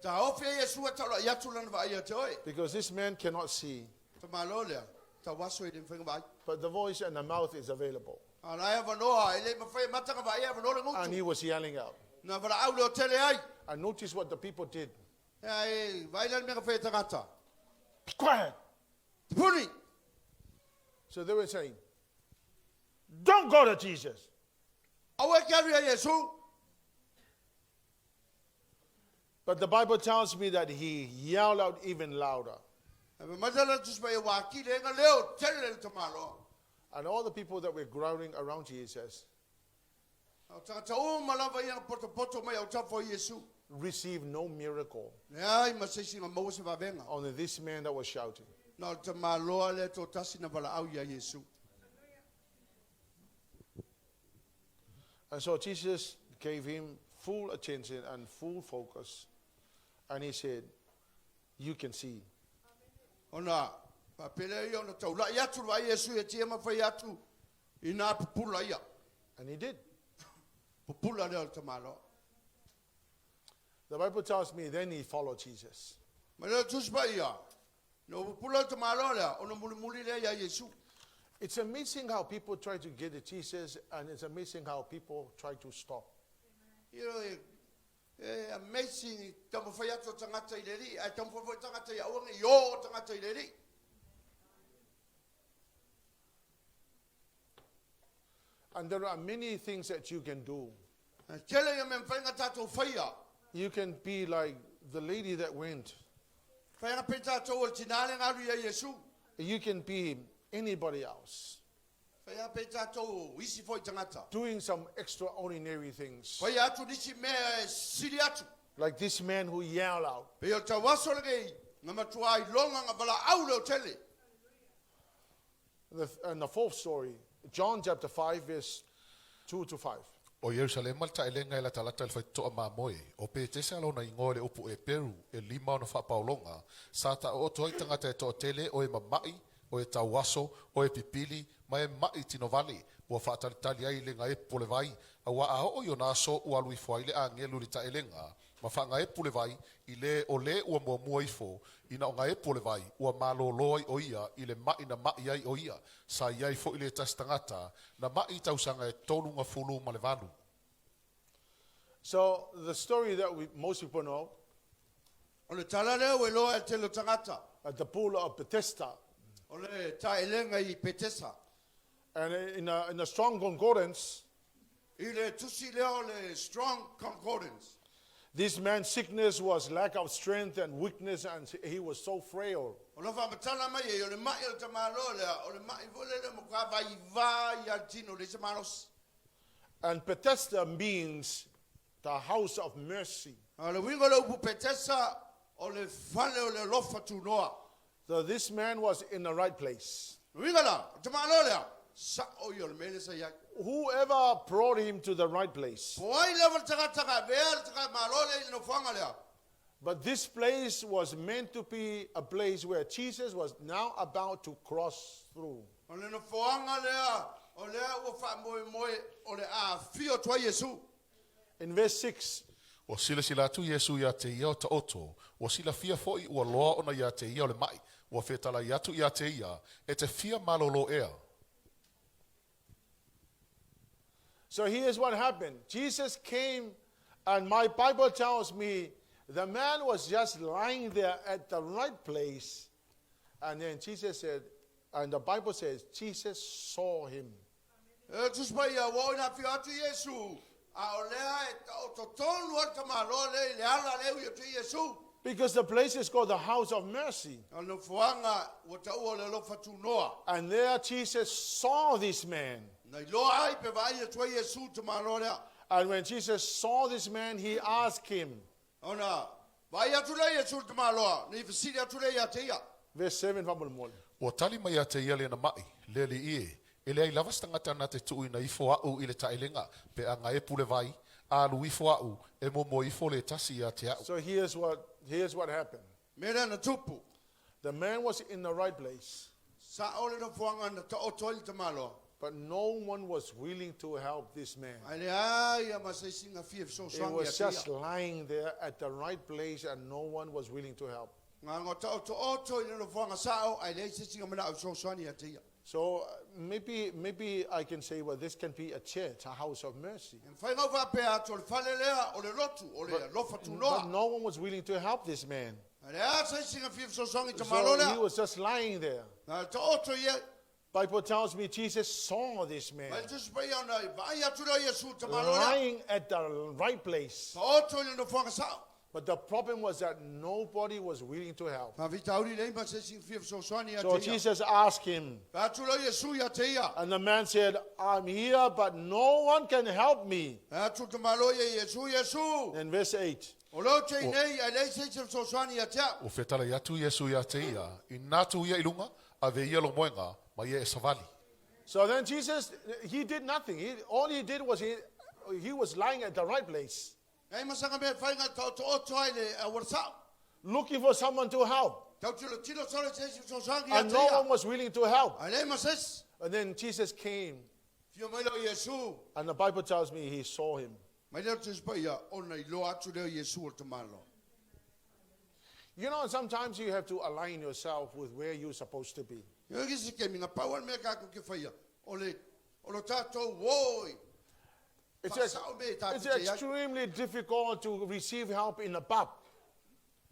taofi ai Iesu e taulai atu lana vaai ia te oe. Because this man cannot see. Tamaloa lea, tauaso e le mafai ona vaai. But the voice and the mouth is available. A o la e avanoa, e le mafai e mata ona vaai, e avanoa le And gutu. he was yelling out. Na valaau leotele ai. And notice what the people did. Ea e vaai la le mea na fai e tagata. Be quiet! Tapuni! So they were saying, Don't go to Jesus. Aua e ke alu ia Iesu. But the Bible tells me that he yelled out even louder. Ae fai mai lana Tusi Paia, ua atili ai na leo tele le tamaloa. And all the people that were crowding around Jesus A o tagata uma lava ia na potopoto mai autafa o Iesu. received no miracle. Leai ma se isi na maua se vavega. Only this man that was shouting. Na o le tamaloa lea toatasi na valaau ia Iesu. And so Jesus gave him full attention and full focus. And he said, You can see. Ona faapea lea ia ona taulai atu le vaai Iesu ia tia ma fai atu ina pupula ia. And he did. Pupula lea o le tamaloa. The Bible tells me then he followed Jesus. Ma lea Tusi Paia, na ua pupula le tamaloa lea, ona mulimuli lea ia Iesu. It's amazing how people try to get to Jesus, and it's amazing how people try to stop. Ioe, e amazing taumafai atu o tagata i le Alii, ae taumafai foi tagata ia aua ne i o o tagata i le Alii. And there are many things that you can do. E tele ia mea mafai ona tatou faia. You can be like the lady that went. Whai ana pei tātou o le tinā le ngaru ia Iesu. You can be anybody else. Whai ana pei tātou o isi foi tangata. Doing some extraordinary things. Whai atu nisi mea e sili atu. Like this man who yelled out. Pei o tauaso lenei, nga matua iloga nga valaau leo tele. And the fourth story, John chapter 5, verse 2 to 5. O Ierusalema le taelega e latalata i le faitotoa mamoe, o Petesa lona igoa i le upu Eperu, e lima ona faapaologa, sa taooto ai tagata e toatele o e mama'i, o e tauaso, o e pipili, ma e ma'i tinovale, ua faatalitali ai i le gaepu o le vai, auā a oo i ona aso ua alu ifo ai le agelu i le taelega, ma faagaepu le vai i le o le ua muamua ifo, ina o gaepu o le vai, ua malōlō ai o ia i le ma'i na ma'i ai o ia, sa i ai foi le tasi tagata na ma'i i tausaga e 38. So the story that we, most people know. O le tala lea ua iloa e le tele o tagata. At the pool of Bethesda. O le taelega i Petesa. And in a strong concordance. I le tusi lea o le Strong Concordance. This man's sickness was lack of strength and weakness, and he was so frail. O lau faamatala mai ai, o le ma'i o le tamaloa lea, o le ma'i foi lea le matua vaivai lava le tino, leai se malosi. And Bethesda means the house of mercy. A o le uiga o le upu Petesa, o le fale o le alofa tunoa. So this man was in the right place. O le uiga la, o le tamaloa lea, sa'o ia o le mea lea sa i ai. Whoever brought him to the right place. Po o ai lava le tagata ka avea le takamalo lea i le nofoaga lea. But this place was meant to be a place where Jesus was now about to cross through. O le nofoaga lea, o lea ua faamoemoe o le a afio atu ai Iesu. In verse 6. Ua silasila atu Iesu iā te ia o taoto, ua silafia foʻi ua loa ona iā te ia o le maʻi, ua fetalai atu iā te ia, e te fia malōlō ea. So here's what happened. Jesus came, and my Bible tells me the man was just lying there at the right place. And then Jesus said, and the Bible says, Jesus saw him. E Tusi Paia, ua oo ina afio atu Iesu, a o lea e taoto tonu ai le tamaloa lea i le ala lea e ui atu ai Iesu. Because the place is called the house of mercy. O le nofoaga ua taua o le alofa tunoa. And there Jesus saw this man. Na iloa ai pe vaai atu ai Iesu i le tamaloa lea. And when Jesus saw this man, he asked him, Ona vaai atu lea o Iesu i le tamaloa, na fesili atu lea ia te ia. Verse 7 faamolemole. Ua tali mai ia te ia lena maʻi, le Alii e, e leai lava se tagata na te tuuina ifo aʻu i le taelega, pe a gaepu le vai, a alu ifo aʻu, e muamua ifo le tasi ia te aʻu. So here's what happened. Mea lea na tupu. The man was in the right place, Sao le nofoaga na taoto ai le tamaloa. but no one was willing to help this man. Ae leai lava ma se isi na fia It fesoasoani was ia te just ia. lying there at the right place and no one was willing to help. Ngā taoto oto i le nofoaga sao, ae leai se isi na manao fesoasoani ia te ia. So maybe I can say, well, this can be a church, a house of mercy. E mafai ona ou faapea atu o le fale lea, o le lotu, o le alofa But tunoa. no one was willing to help this man. Ae leai se isi na fia fesoasoani i tamaloa So he lea. was just lying there. Na taoto ia, Bible tells me Jesus saw this man mai le Tusi Paia ona vaai atu lea o Iesu i le tamaloa lea. lying at the right place. Taoto i le nofoaga sao. But the problem was that nobody was willing to help. Faafitauli leai ma se isi na fia fesoasoani ia So te ia. Jesus asked him, Fai atu lea o Iesu ia te ia. and the man said, I'm here, but no one can help me. Fai atu le tamaloa ia Iesu, Iesu. In verse 8, O lea ou te i nei, ae leai se isi e fesoasoani ia te au. Ua fetalai atu Iesu iā te ia, inana atu ia i luga, ave ia lou moega, ma ia e savali. So then Jesus, he did nothing. All he did was he was lying at the right place, Leai ma sana mea e fai na taotooto ai i le auala sao. looking for someone to help. Tau tilotilo solo i se isi fesoasoani ia And te no ia. one was willing to help. Ae leai ma se isi. And then Jesus came, Afio mai lea o Iesu. and the Bible tells me he saw him. Mai lea o le Tusi Paia, ona iloa atu lea o Iesu o le tamaloa. You know, sometimes you have to align yourself with where you're supposed to be. Ioe ki se kemi, nga pau ale mea kākou ke faia, o le, o lo tātou o i faasao mea e tātou It's te ai. extremely difficult to receive help in a pub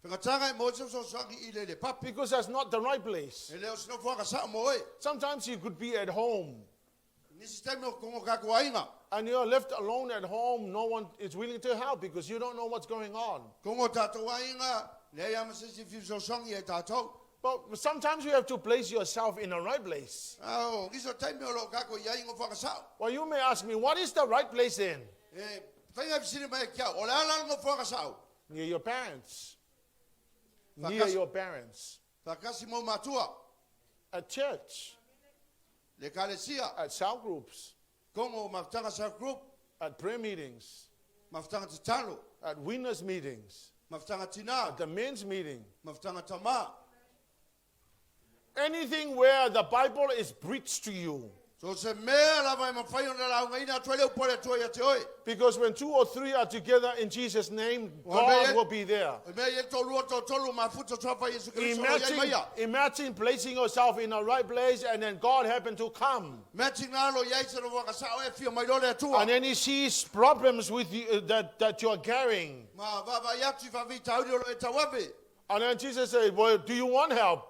Faigata e maua se fesoasoani i le le papi. because that's not the right place. E le o se nofoaga sao mo oe. Sometimes you could be at home Nisi taimi o kongo kākou aiga. and you're left alone at home. No one is willing to help because you don't know what's going on. Kongo tātou aiga, leai lava ma se isi e fia fesoasoani ia i tātou. But sometimes you have to place yourself in the right place. A o nisi o taimi o lo o kākou i ai i nofoaga sao. Well, you may ask me, what is the right place then? E, mafai ona e fesili mai ia te au, o le a la le nofoaga sao? Near your parents. Near Faakasi- your parents. Faakasi ma ou matua. At church. Le ekalesia. At cell groups. Kongo mafutaga cell group. At prayer meetings. Mafutaga tatalo. At winners meetings. Mafutaga tina. At the men's meeting. Mafutaga tamā. Anything where the Bible is preached to you. So se mea lava e mafai ona laugaina atu ai le upu a le Atua ia te oe. Because when two or three are together in Jesus' name, Well, God man, will be there. O mea i ai toalua toatolu mafuta suafa o Iesu Keriso o i ai Imagine, mai ia. imagine placing yourself in the right place and then God happened to come. Mea tigā lo i ai se nofoaga sao e afio mai loa le Atua. And then he sees problems with you, that you are carrying. Ma vaavaai atu i faafitauli o lo o e tauave. And then Jesus said, well, do you want help?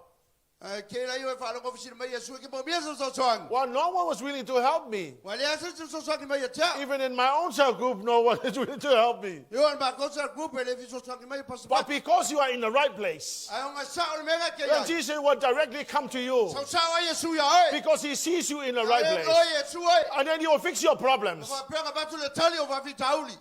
Ae ke la ia e faalogo fesili mai Iesu e ke maomia se fesoasoani. Well, no one was willing to help me. Ua leai se isi e fesoasoani mai ia te au. Even in my own cell group, no one is willing to help me. E oo i le matou cell group e le fesoasoani mai But pasapasi. because you are in the right place, Ae ona sao le mea e te then ai. Jesus will directly come to you Sau sao ai Iesu ia oe. because he sees you in the right Ae place. oe Iesu oe. And then he will fix your problems. Faapea ona avatu le tali o faafitauli.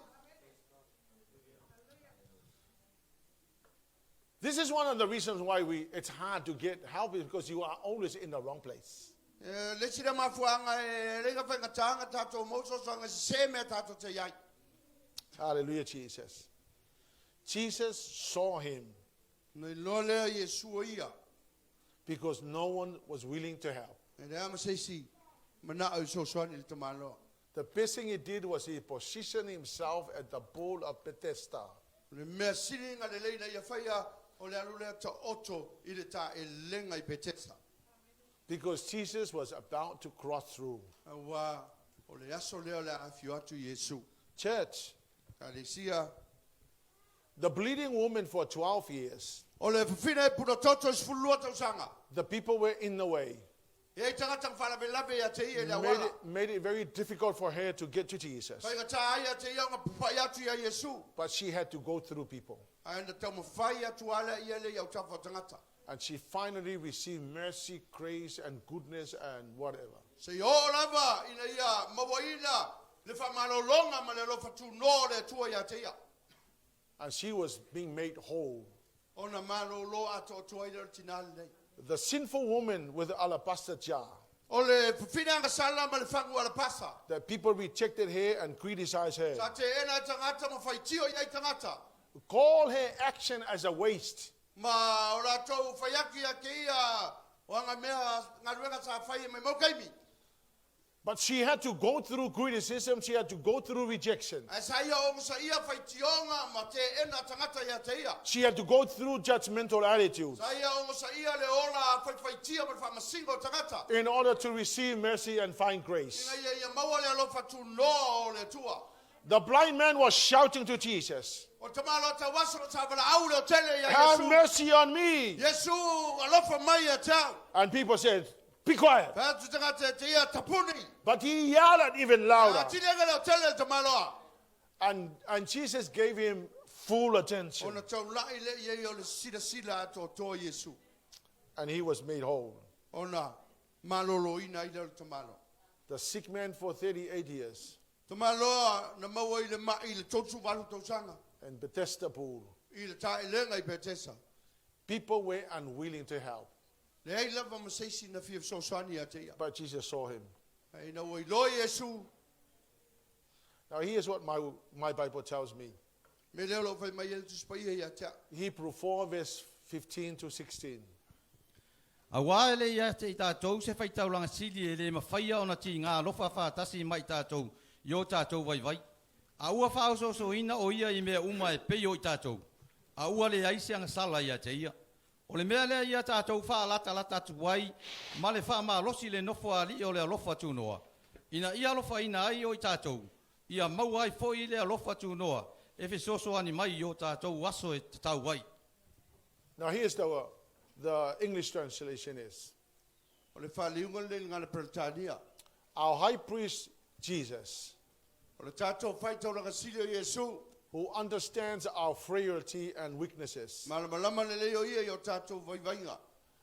This is one of the reasons why it's hard to get help is because you are always in the wrong place. E, le isi lea mafuaaga e le faigata ona tatou maua fesoasoani sesē mea tatou te i ai. Hallelujah, Jesus. Jesus saw him Na iloa lea o Iesu o ia. because no one was willing to help. E leai ma se isi manao e fesoasoani i le tamaloa. The best thing he did was he positioned himself at the pool of Bethesda. O le mea sili na lelei na ia faia o le alu lea ta'oto i le ta'elega i Petesa. Because Jesus was about to cross through. Auā o le aso lea o le a afio atu Iesu. Church, Ekalesia. the bleeding woman for 12 years, O le fafine e punatoto i 12 tausaga. the people were in the way. E i ai tagata na faalavelave ia te ia i le Made auala. it, made it very difficult for her to get to Jesus. Faigatā ai ia te ia ona papa'i atu iā Iesu. But she had to go through people. Ae na taumafai atu lava lea ia lea i autafa o tagata. And she finally received mercy, grace, and goodness, and whatever. Seia oo lava ina ia mauaina le faamalologa ma le alofa tunoa o le Atua ia te ia. And she was being made whole. Ona malōlō atoatoa ai lea o le tinā lenei. The sinful woman with the alabaster jar. O le fafine agasala ma le fagu alapasa. That people rejected her and criticized her. Sa teena e tagata ma faitio i ai tagata. Call her action as a waste. Ma o latou fai atu ia te ia o aga mea galuega sa fai e maimau taimi. But she had to go through criticism, she had to go through rejection. Ae sa ia ogosaia faitioga ma teena tagata ia te ia. She had to go through judgmental attitudes Sa ia ogosaia le ola faifaitia ma le faamasino o tagata. in order to receive mercy and find grace. Ina ia ia maua le alofa tunoa o le Atua. The blind man was shouting to Jesus, O le tamaloa tauaso sa valaau leotele ia Have Iesu. mercy on me. Iesu, alofa mai ia te au. And people said, Be quiet. Fai atu tagata ia te ia, Tapuni. But he yelled even louder. Atili age leotele le tamaloa. And Jesus gave him full attention. Ona taulai lea i ai o le silasila atoatoa o Iesu. And he was made whole. Ona maloloina ai lea o le tamaloa. The sick man for 38 years. Tamaloa na maua i le ma'i i le 38 tausaga. In Bethesda pool. I le taelega i Petesa. People were unwilling to help. Leai lava ma se isi na fia fesoasoani ia te ia. But Jesus saw him. Ae ina ua iloa Iesu. Now here's what my, my Bible tells me. Mea lea o lo o fai mai ai le Tusi Paia ia te au. Hebrew 4 verse 15 to 16. Auā e le ia te i tātou se faitaulaga sili e le mafaia ona tigā alofa faatasi ma i tātou i o tātou vaivai. A ua faaosoosoina o ia i mea uma e pei o i tātou, a ua leai se agasala ia te ia. O le mea lea ia tātou faalatalata atu ai ma le faamalosi i le nofoalii o le alofa tunoa, ina ia alofaina ai o i tātou, ia maua ai foi le alofa tunoa e fesoasoani mai i o tātou aso e tatau ai. Now here's the, the English translation is. O le faaliuga lenei i le gagana Peretania. Our high priest Jesus. O le tatou faitaulaga sili o Iesu. Who understands our frailty and weaknesses. Malamalama lelei o ia i o tatou vaivaiga.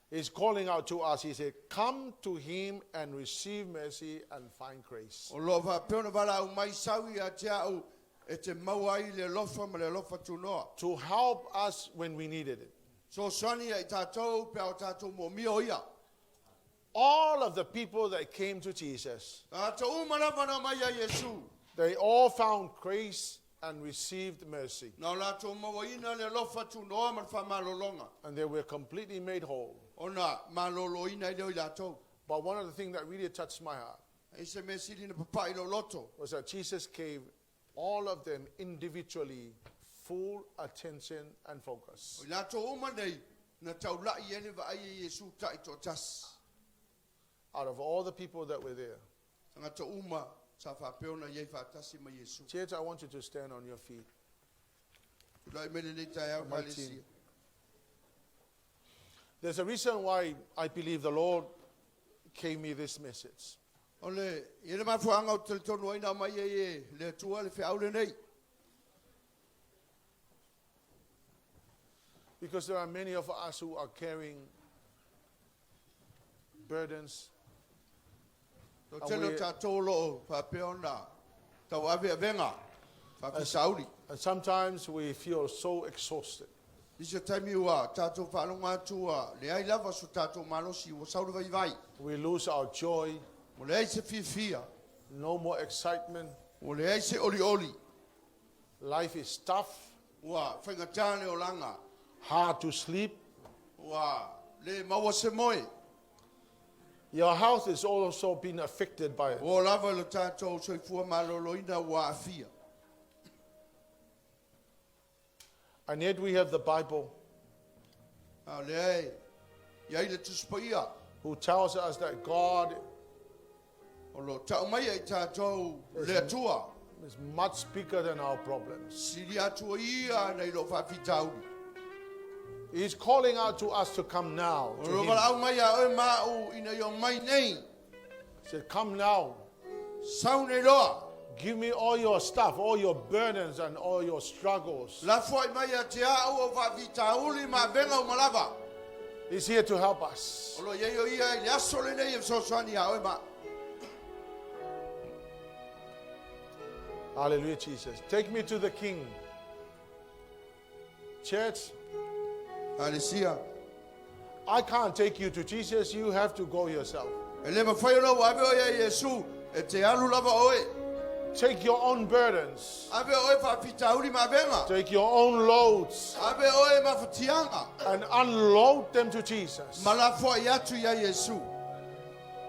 He's calling out to us. He said, Come to him and receive mercy and find grace. O lo o faapea ona valaau mai sau ia te au e te maua ai le alofa ma le alofa tunoa. To help us when we needed it. Fesoasoani ia i tatou pe a o tatou moomia o ia. All of the people that came to Jesus. Tagata uma lava na omai ia Iesu. They all found grace and received mercy. Na o latou mauaina le alofa tunoa ma le faamalologa. And they were completely made whole. Ona maloloina ai lea o i latou. But one of the things that really touched my heart. Ae se mea sili na papa'i lou loto. Was that Jesus gave all of them individually full attention and focus. O i latou uma nei, na taula'i i ai le vaai a Iesu ta'itoatasi. Out of all the people that were there. Tagata uma sa faapea ona i ai faatasi ma Iesu. Church, I want you to stand on your feet. Tulai mai lenei taeao My Ekalesia. team. There's a reason why I believe the Lord gave me this message. O le, e i ai le mafuaaga ou te talitonu ai na aumai ai e le Atua le feau lenei. Because there are many of us who are carrying burdens. Toatele o tatou o lo o faapea ona tauave avega faafisauli. And sometimes we feel so exhausted. Nisi o taimi ua tatou faalogo atu ua leai lava so tatou malosi ua sau le vaivai. We lose our joy. Ua leai se fiafia. No more excitement. Ua leai se olioli. Life is tough. Ua faigata le olaga. Hard to sleep. Ua le maua se moe. Your health is also been affected by it. Ua oo lava i lo tatou soifua maloloina ua aafia. And yet we have the Bible A o lea e iai le Tusi Paia who tells us that God o lo ta'u mai ai tatou le Atua is much bigger than our problems. Sili atu o ia na i lo fa'afitauli. He's calling out to us to come now. O To lo him. vala'au mai a oe ma'u ina i o mai nei. He said, "Come now. Sau nei loa. Give me all your stuff, all your burdens, and all your struggles." Lafoa'i mai ia te a'u o fa'afitauli ma avega uma lava. He's here to help us. O lo iai o ia i le aso lenei e fesoasoani iā oe ma. Hallelujah, Jesus. Take me to the King. Church, Alesia. I can't take you to Jesus. You have to go yourself. E le mafai ona ou ave oe ia Iesu e te alu lava oe. Take your own burdens, Ave oe fa'afitauli ma avega. take your own loads, Ave oe mafatiaga. and unload them to Jesus. Ma lafoa'i atu ia Iesu.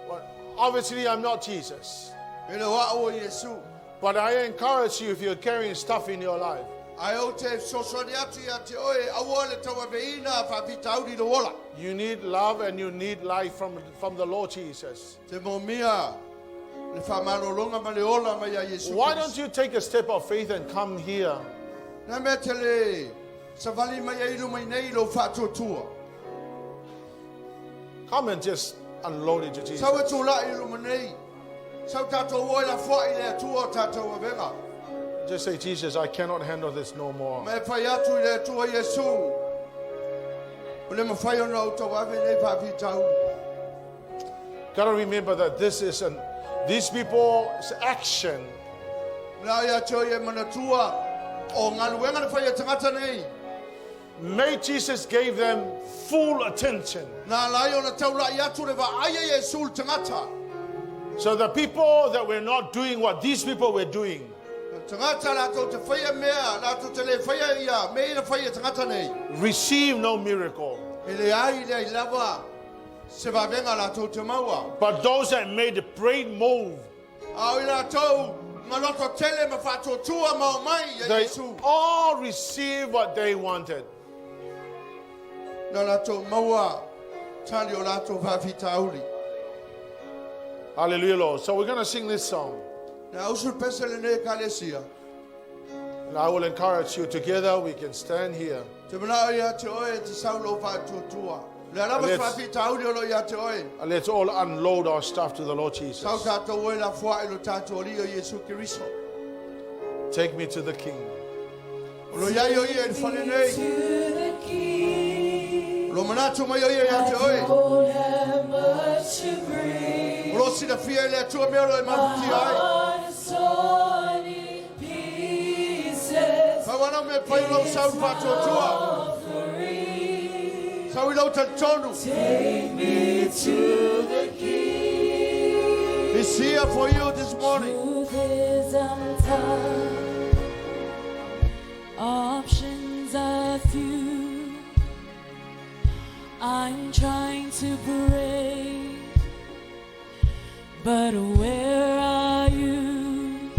Well, obviously, I'm not Jesus. E le o a'u o Iesu. But I encourage you, if you're carrying stuff in your life, Ae ou te fesoasoani atu ia te oe aua le tauaveina fa'afitauli i lou ola. you need love and you need life from the Lord Jesus. Te momia le fa'amalologa ma le ola mai ia Iesu. Why don't you take a step of faith and come here? Na mea te le savali mai ai luma i nei lou fa'atuatua. Come and just unload it to Jesus. Sau e tula'i i luma nei. Sau tatou o e lafoa'i le Atua o tatou avega. Just say, "Jesus, I cannot handle this no more." Ma e fai atu i le Atua Iesu. O le mafai ona ou tauave nei fa'afitauli. Gotta remember that this is an these people's action La ia te oi e manatua o galuega na fai e tagata nei. made Jesus gave them full attention. Na ala ai ona taula'i atu le va'ai e Iesu le tagata. So the people that were not doing what these people were doing Tagata latou te faia mea, latou te le faia ia, me ina fai e tagata nei. receive no miracle. E leai leai lava se vavega latou te maua. But those that made the great move, A o i latou maloto tele ma fa'atuatua ma o mai ia they Iesu. all received what they wanted. Na latou maua tali o latou fa'afitauli. Hallelujah, Lord. So we're going to sing this song. Na usu pese lenei ekalesia. And I will encourage you, together we can stand here. Te mana'o ia te oe e te sau lou fa'atuatua. Le lava se fa'afitauli o lo ia te oe. And let's all unload our stuff to the Lord Jesus. Sau tatou oe lafoa'i lo tatou Alii o Iesu Keriso. Take me to the King. O lo iai o ia i le fale nei. To the King. O lo manatu mai o ia ia te oe. Don't have much to bring. O lo silafia i le Atua mea o lo e My mafatia ai. heart is torn in pieces. Pau ana mea fai o lau sau le fa'atuatua. Offering. Sau i lau talitonu. Take me to the King. He's here for you this morning. Truth is, I'm tired. Options are few. I'm trying to pray, but where are you?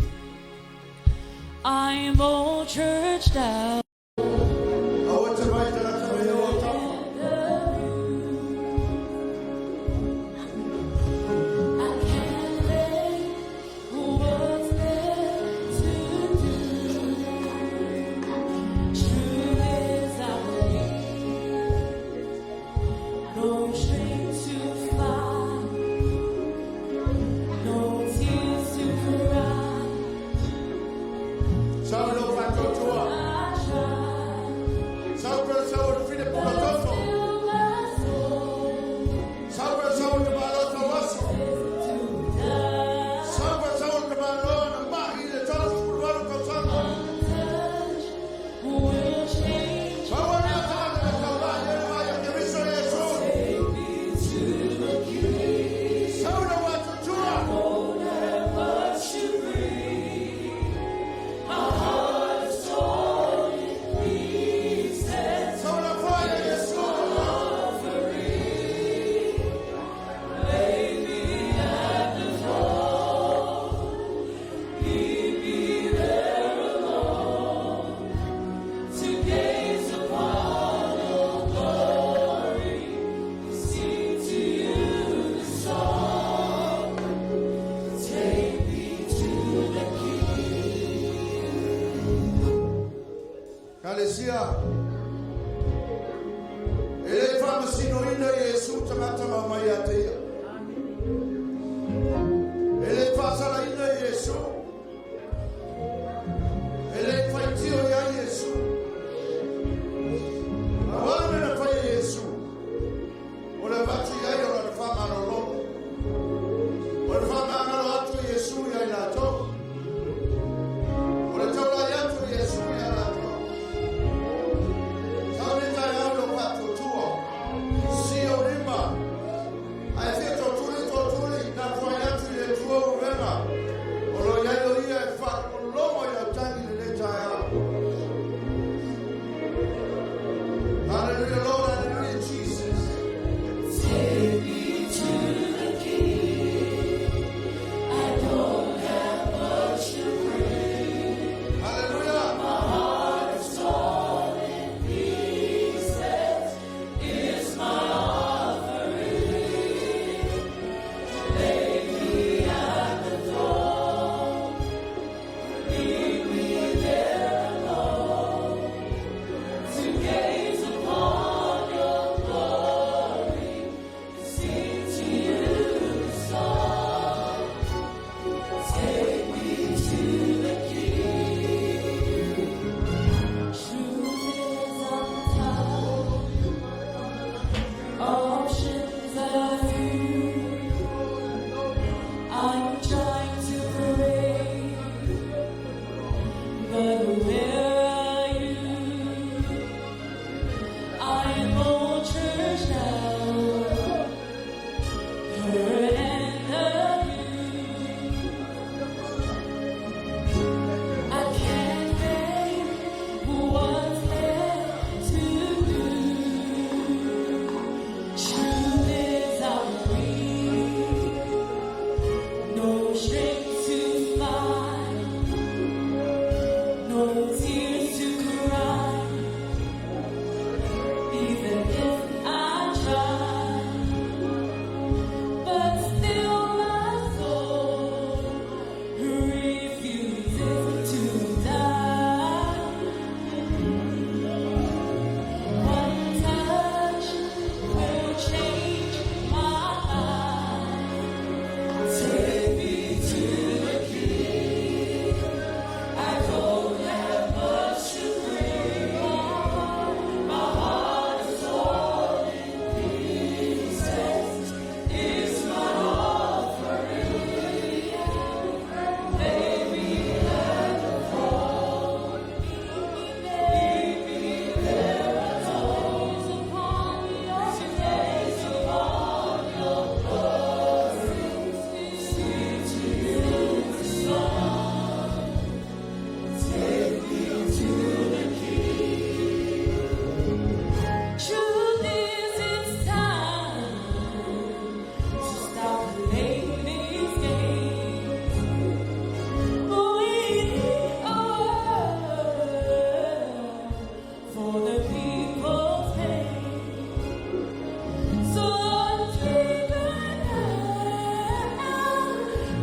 I'm all churched out. Aua te mai tagata mai o tafa. I can't make what's there to do. Truth is, I'm weak. No strength to fight, no tears to cry. Sau i lou fa'atuatua. I try, Sau pea sau o le fine pula toto. still my soul Sau pea sau o le malo tau aso. to die. Sau pea sau o le malo na ma'i i le 38 tausaga. Touch will change. Pau ana tagata na taula'i e le vaai a Keriso Iesu. Take me to the King. Sau i lou atuatua. Don't have much to bring. My heart is torn in pieces. Sau lafoa'i e ekalesia. E le faamasinoina Iesu tagata ma aumai ia te ia. E le faasalaina Iesu. E le faitio ia Iesu. A o a mea na fai e Iesu? O le avatu i ai o lana faamalolo. O le faamagalo atu o Iesu ia i latou. O le taulai atu o Iesu ia latou. Tau le taeao i lou faatuatua. Sisi ou lima. Ae fia tootuli, tootuli, na fuai atu i le Atua ua O lo o i ai o ia e faalogologo i lau tagi i lenei taeao. Hallelujah, Lord, hallelujah, Jesus. Take me to the King. I don't have much to bring. Hallelujah. My heart is torn in pieces. Is my offering. Lay me at the throne. Leave me there alone to gaze upon your glory and sing to you the song. Take me to the King. Truth is I'm tired. Options are few. I'm trying to pray, but where are you? I'm old church now, hurt and abused. I can't think what's left to do. Truth is I'm weak, no strength to fight, no tears to cry. Even if I try, but still my soul refuses to die. One touch will change my life. Take me to the King. I don't have much to bring. My heart is torn in pieces. Is my offering. Lay me at the throne. Leave me there alone. To gaze upon your glory. Sing to you the song. Take me to the King. Truth is, it's time to stop playing these games. We need a word for the people's pain. So Lord, take now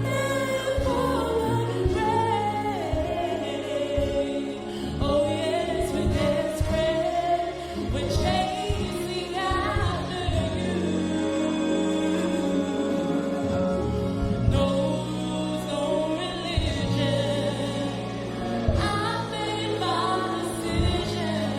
and for my rain. Oh yes, we're desperate. We're chasing after you. No, no religion. I made my decision.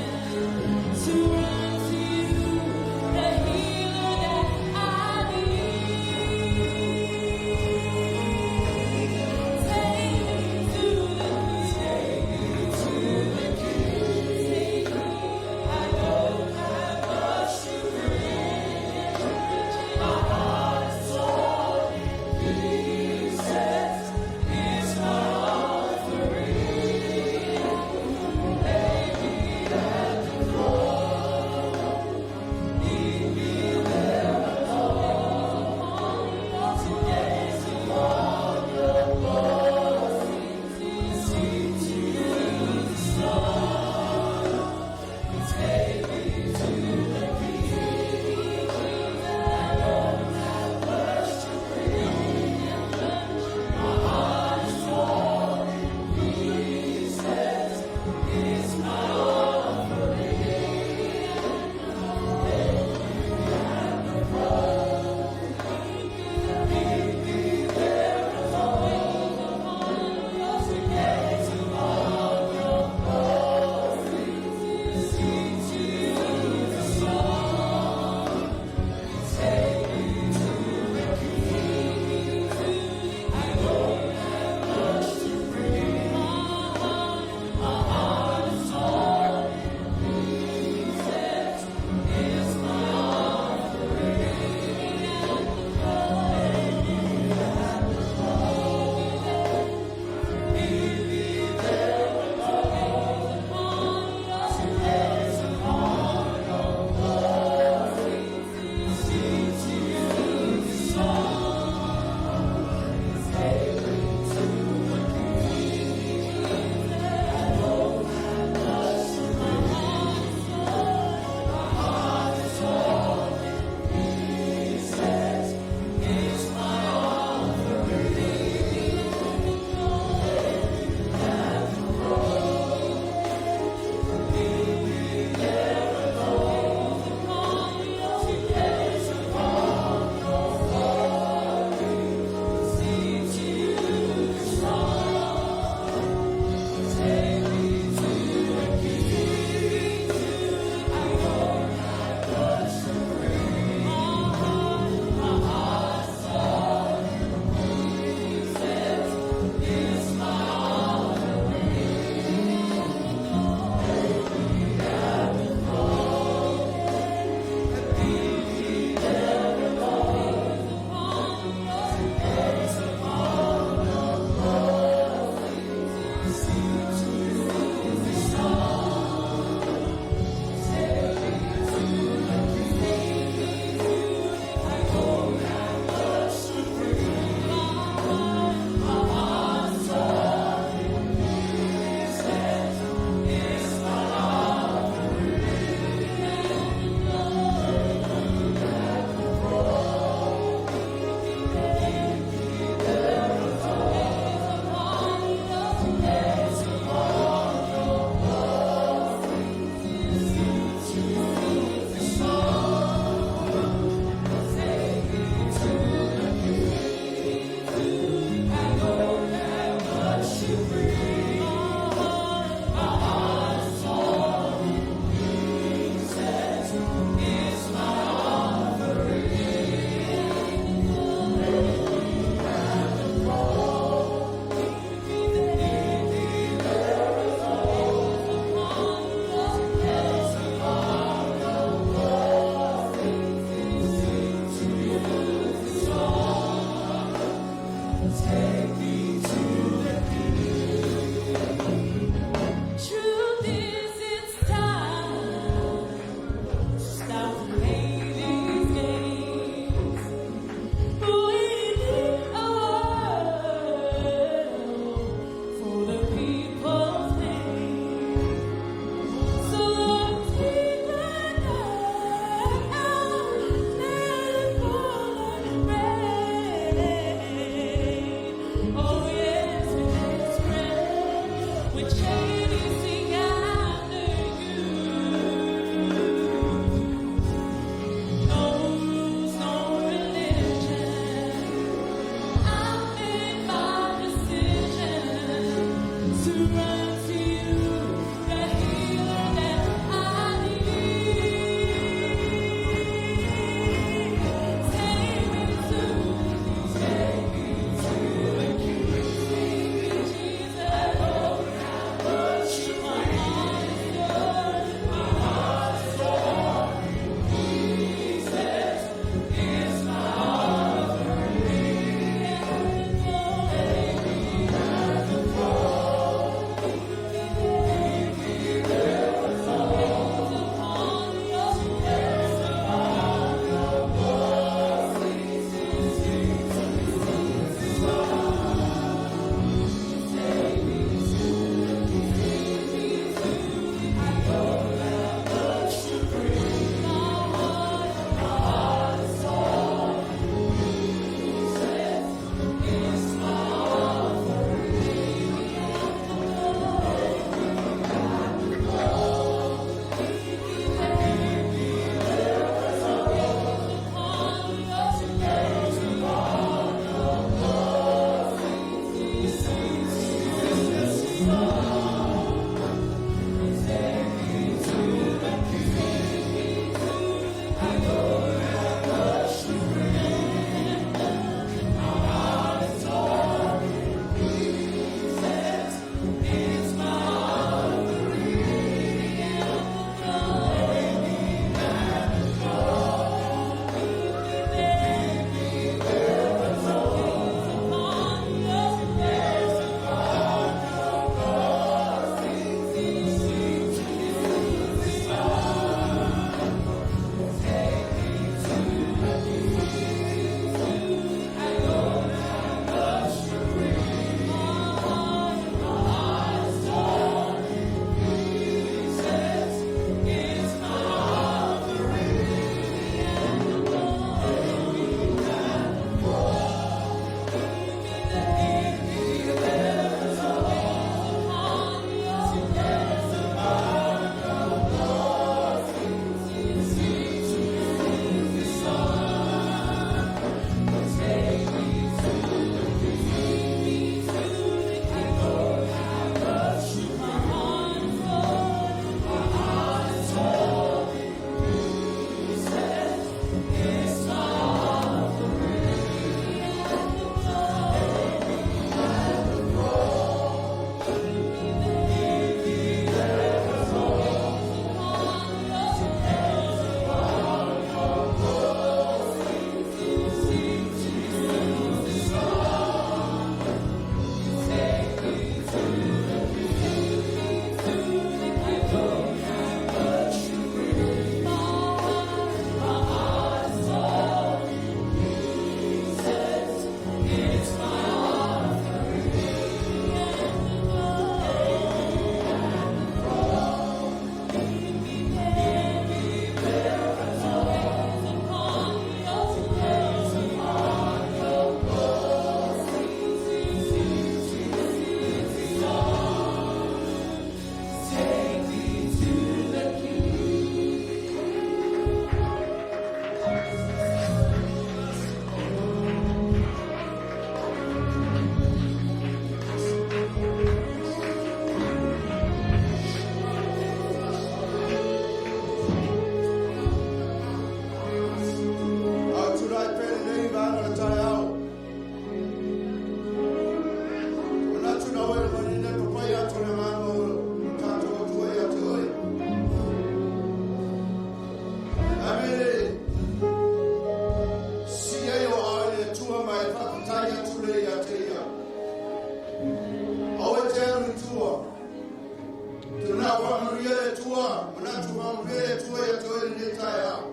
Faamanuia le Atua ia te oe i lenei taeao.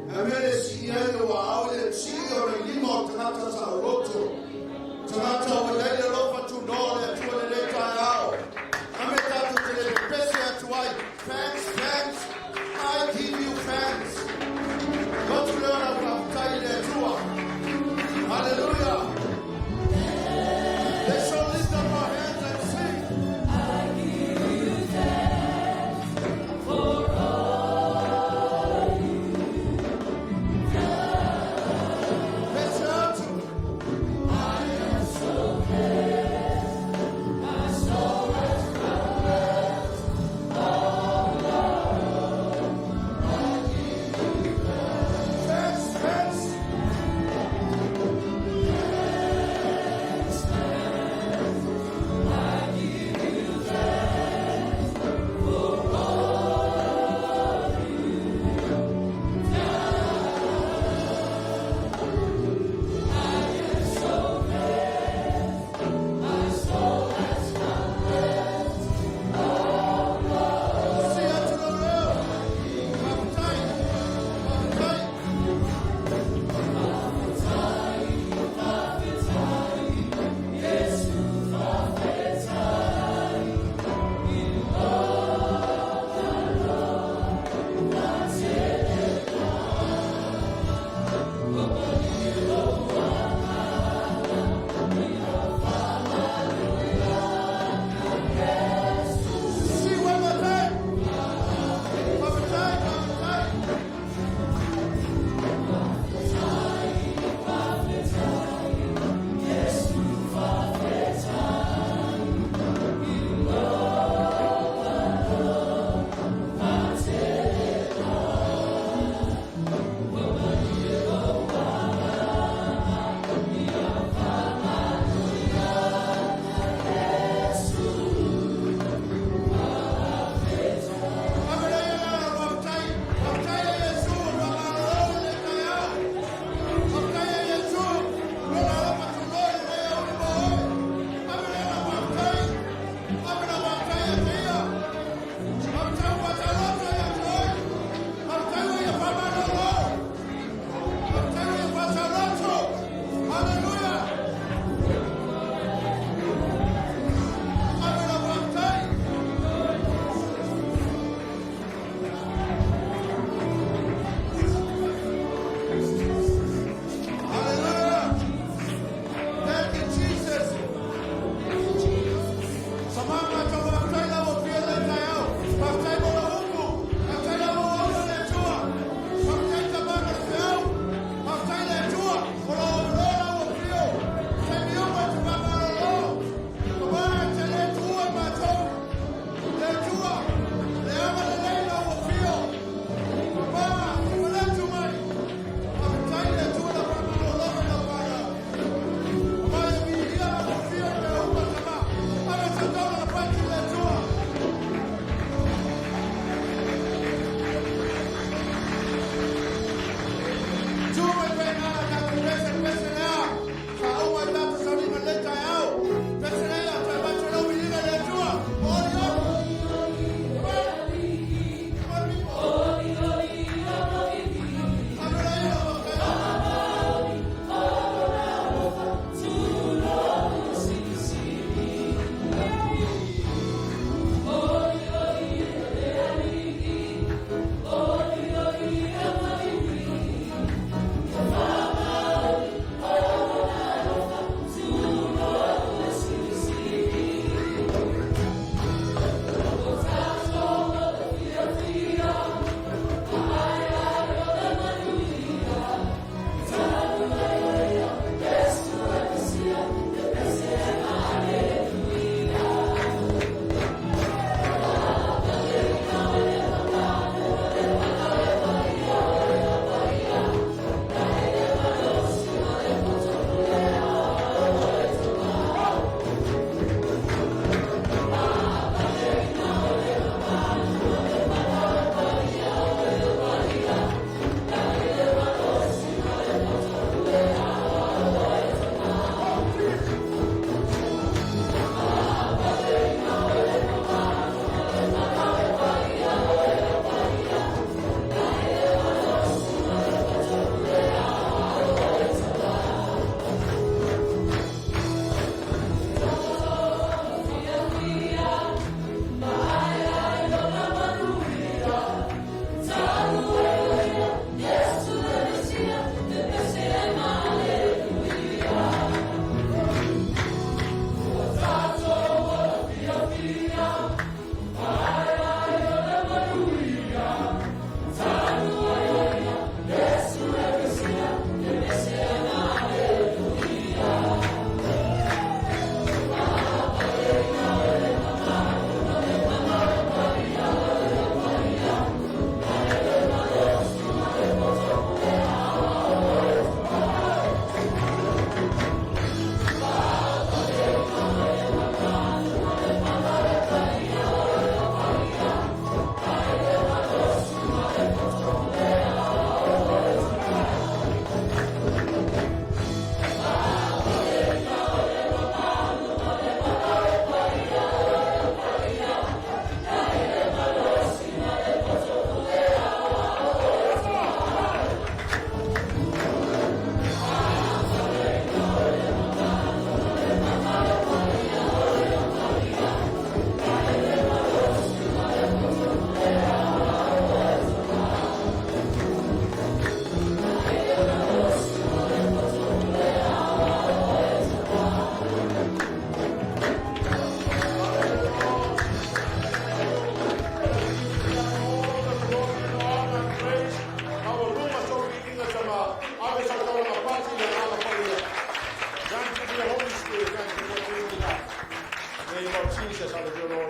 A mea le sii ai le ua ao i le sii o le lima o tagata saoloto. Tagata ua i ai le alofa tunoa o le Atua i lenei taeao. A mea tatou te le pepese atu ai. Thanks, thanks. I give you thanks. Lotu lea o lau faafetai i le Atua. Hallelujah. Let's all lift up our hands and sing. I give you thanks for all you've done. Let's shout to I am so blessed. Hallelujah.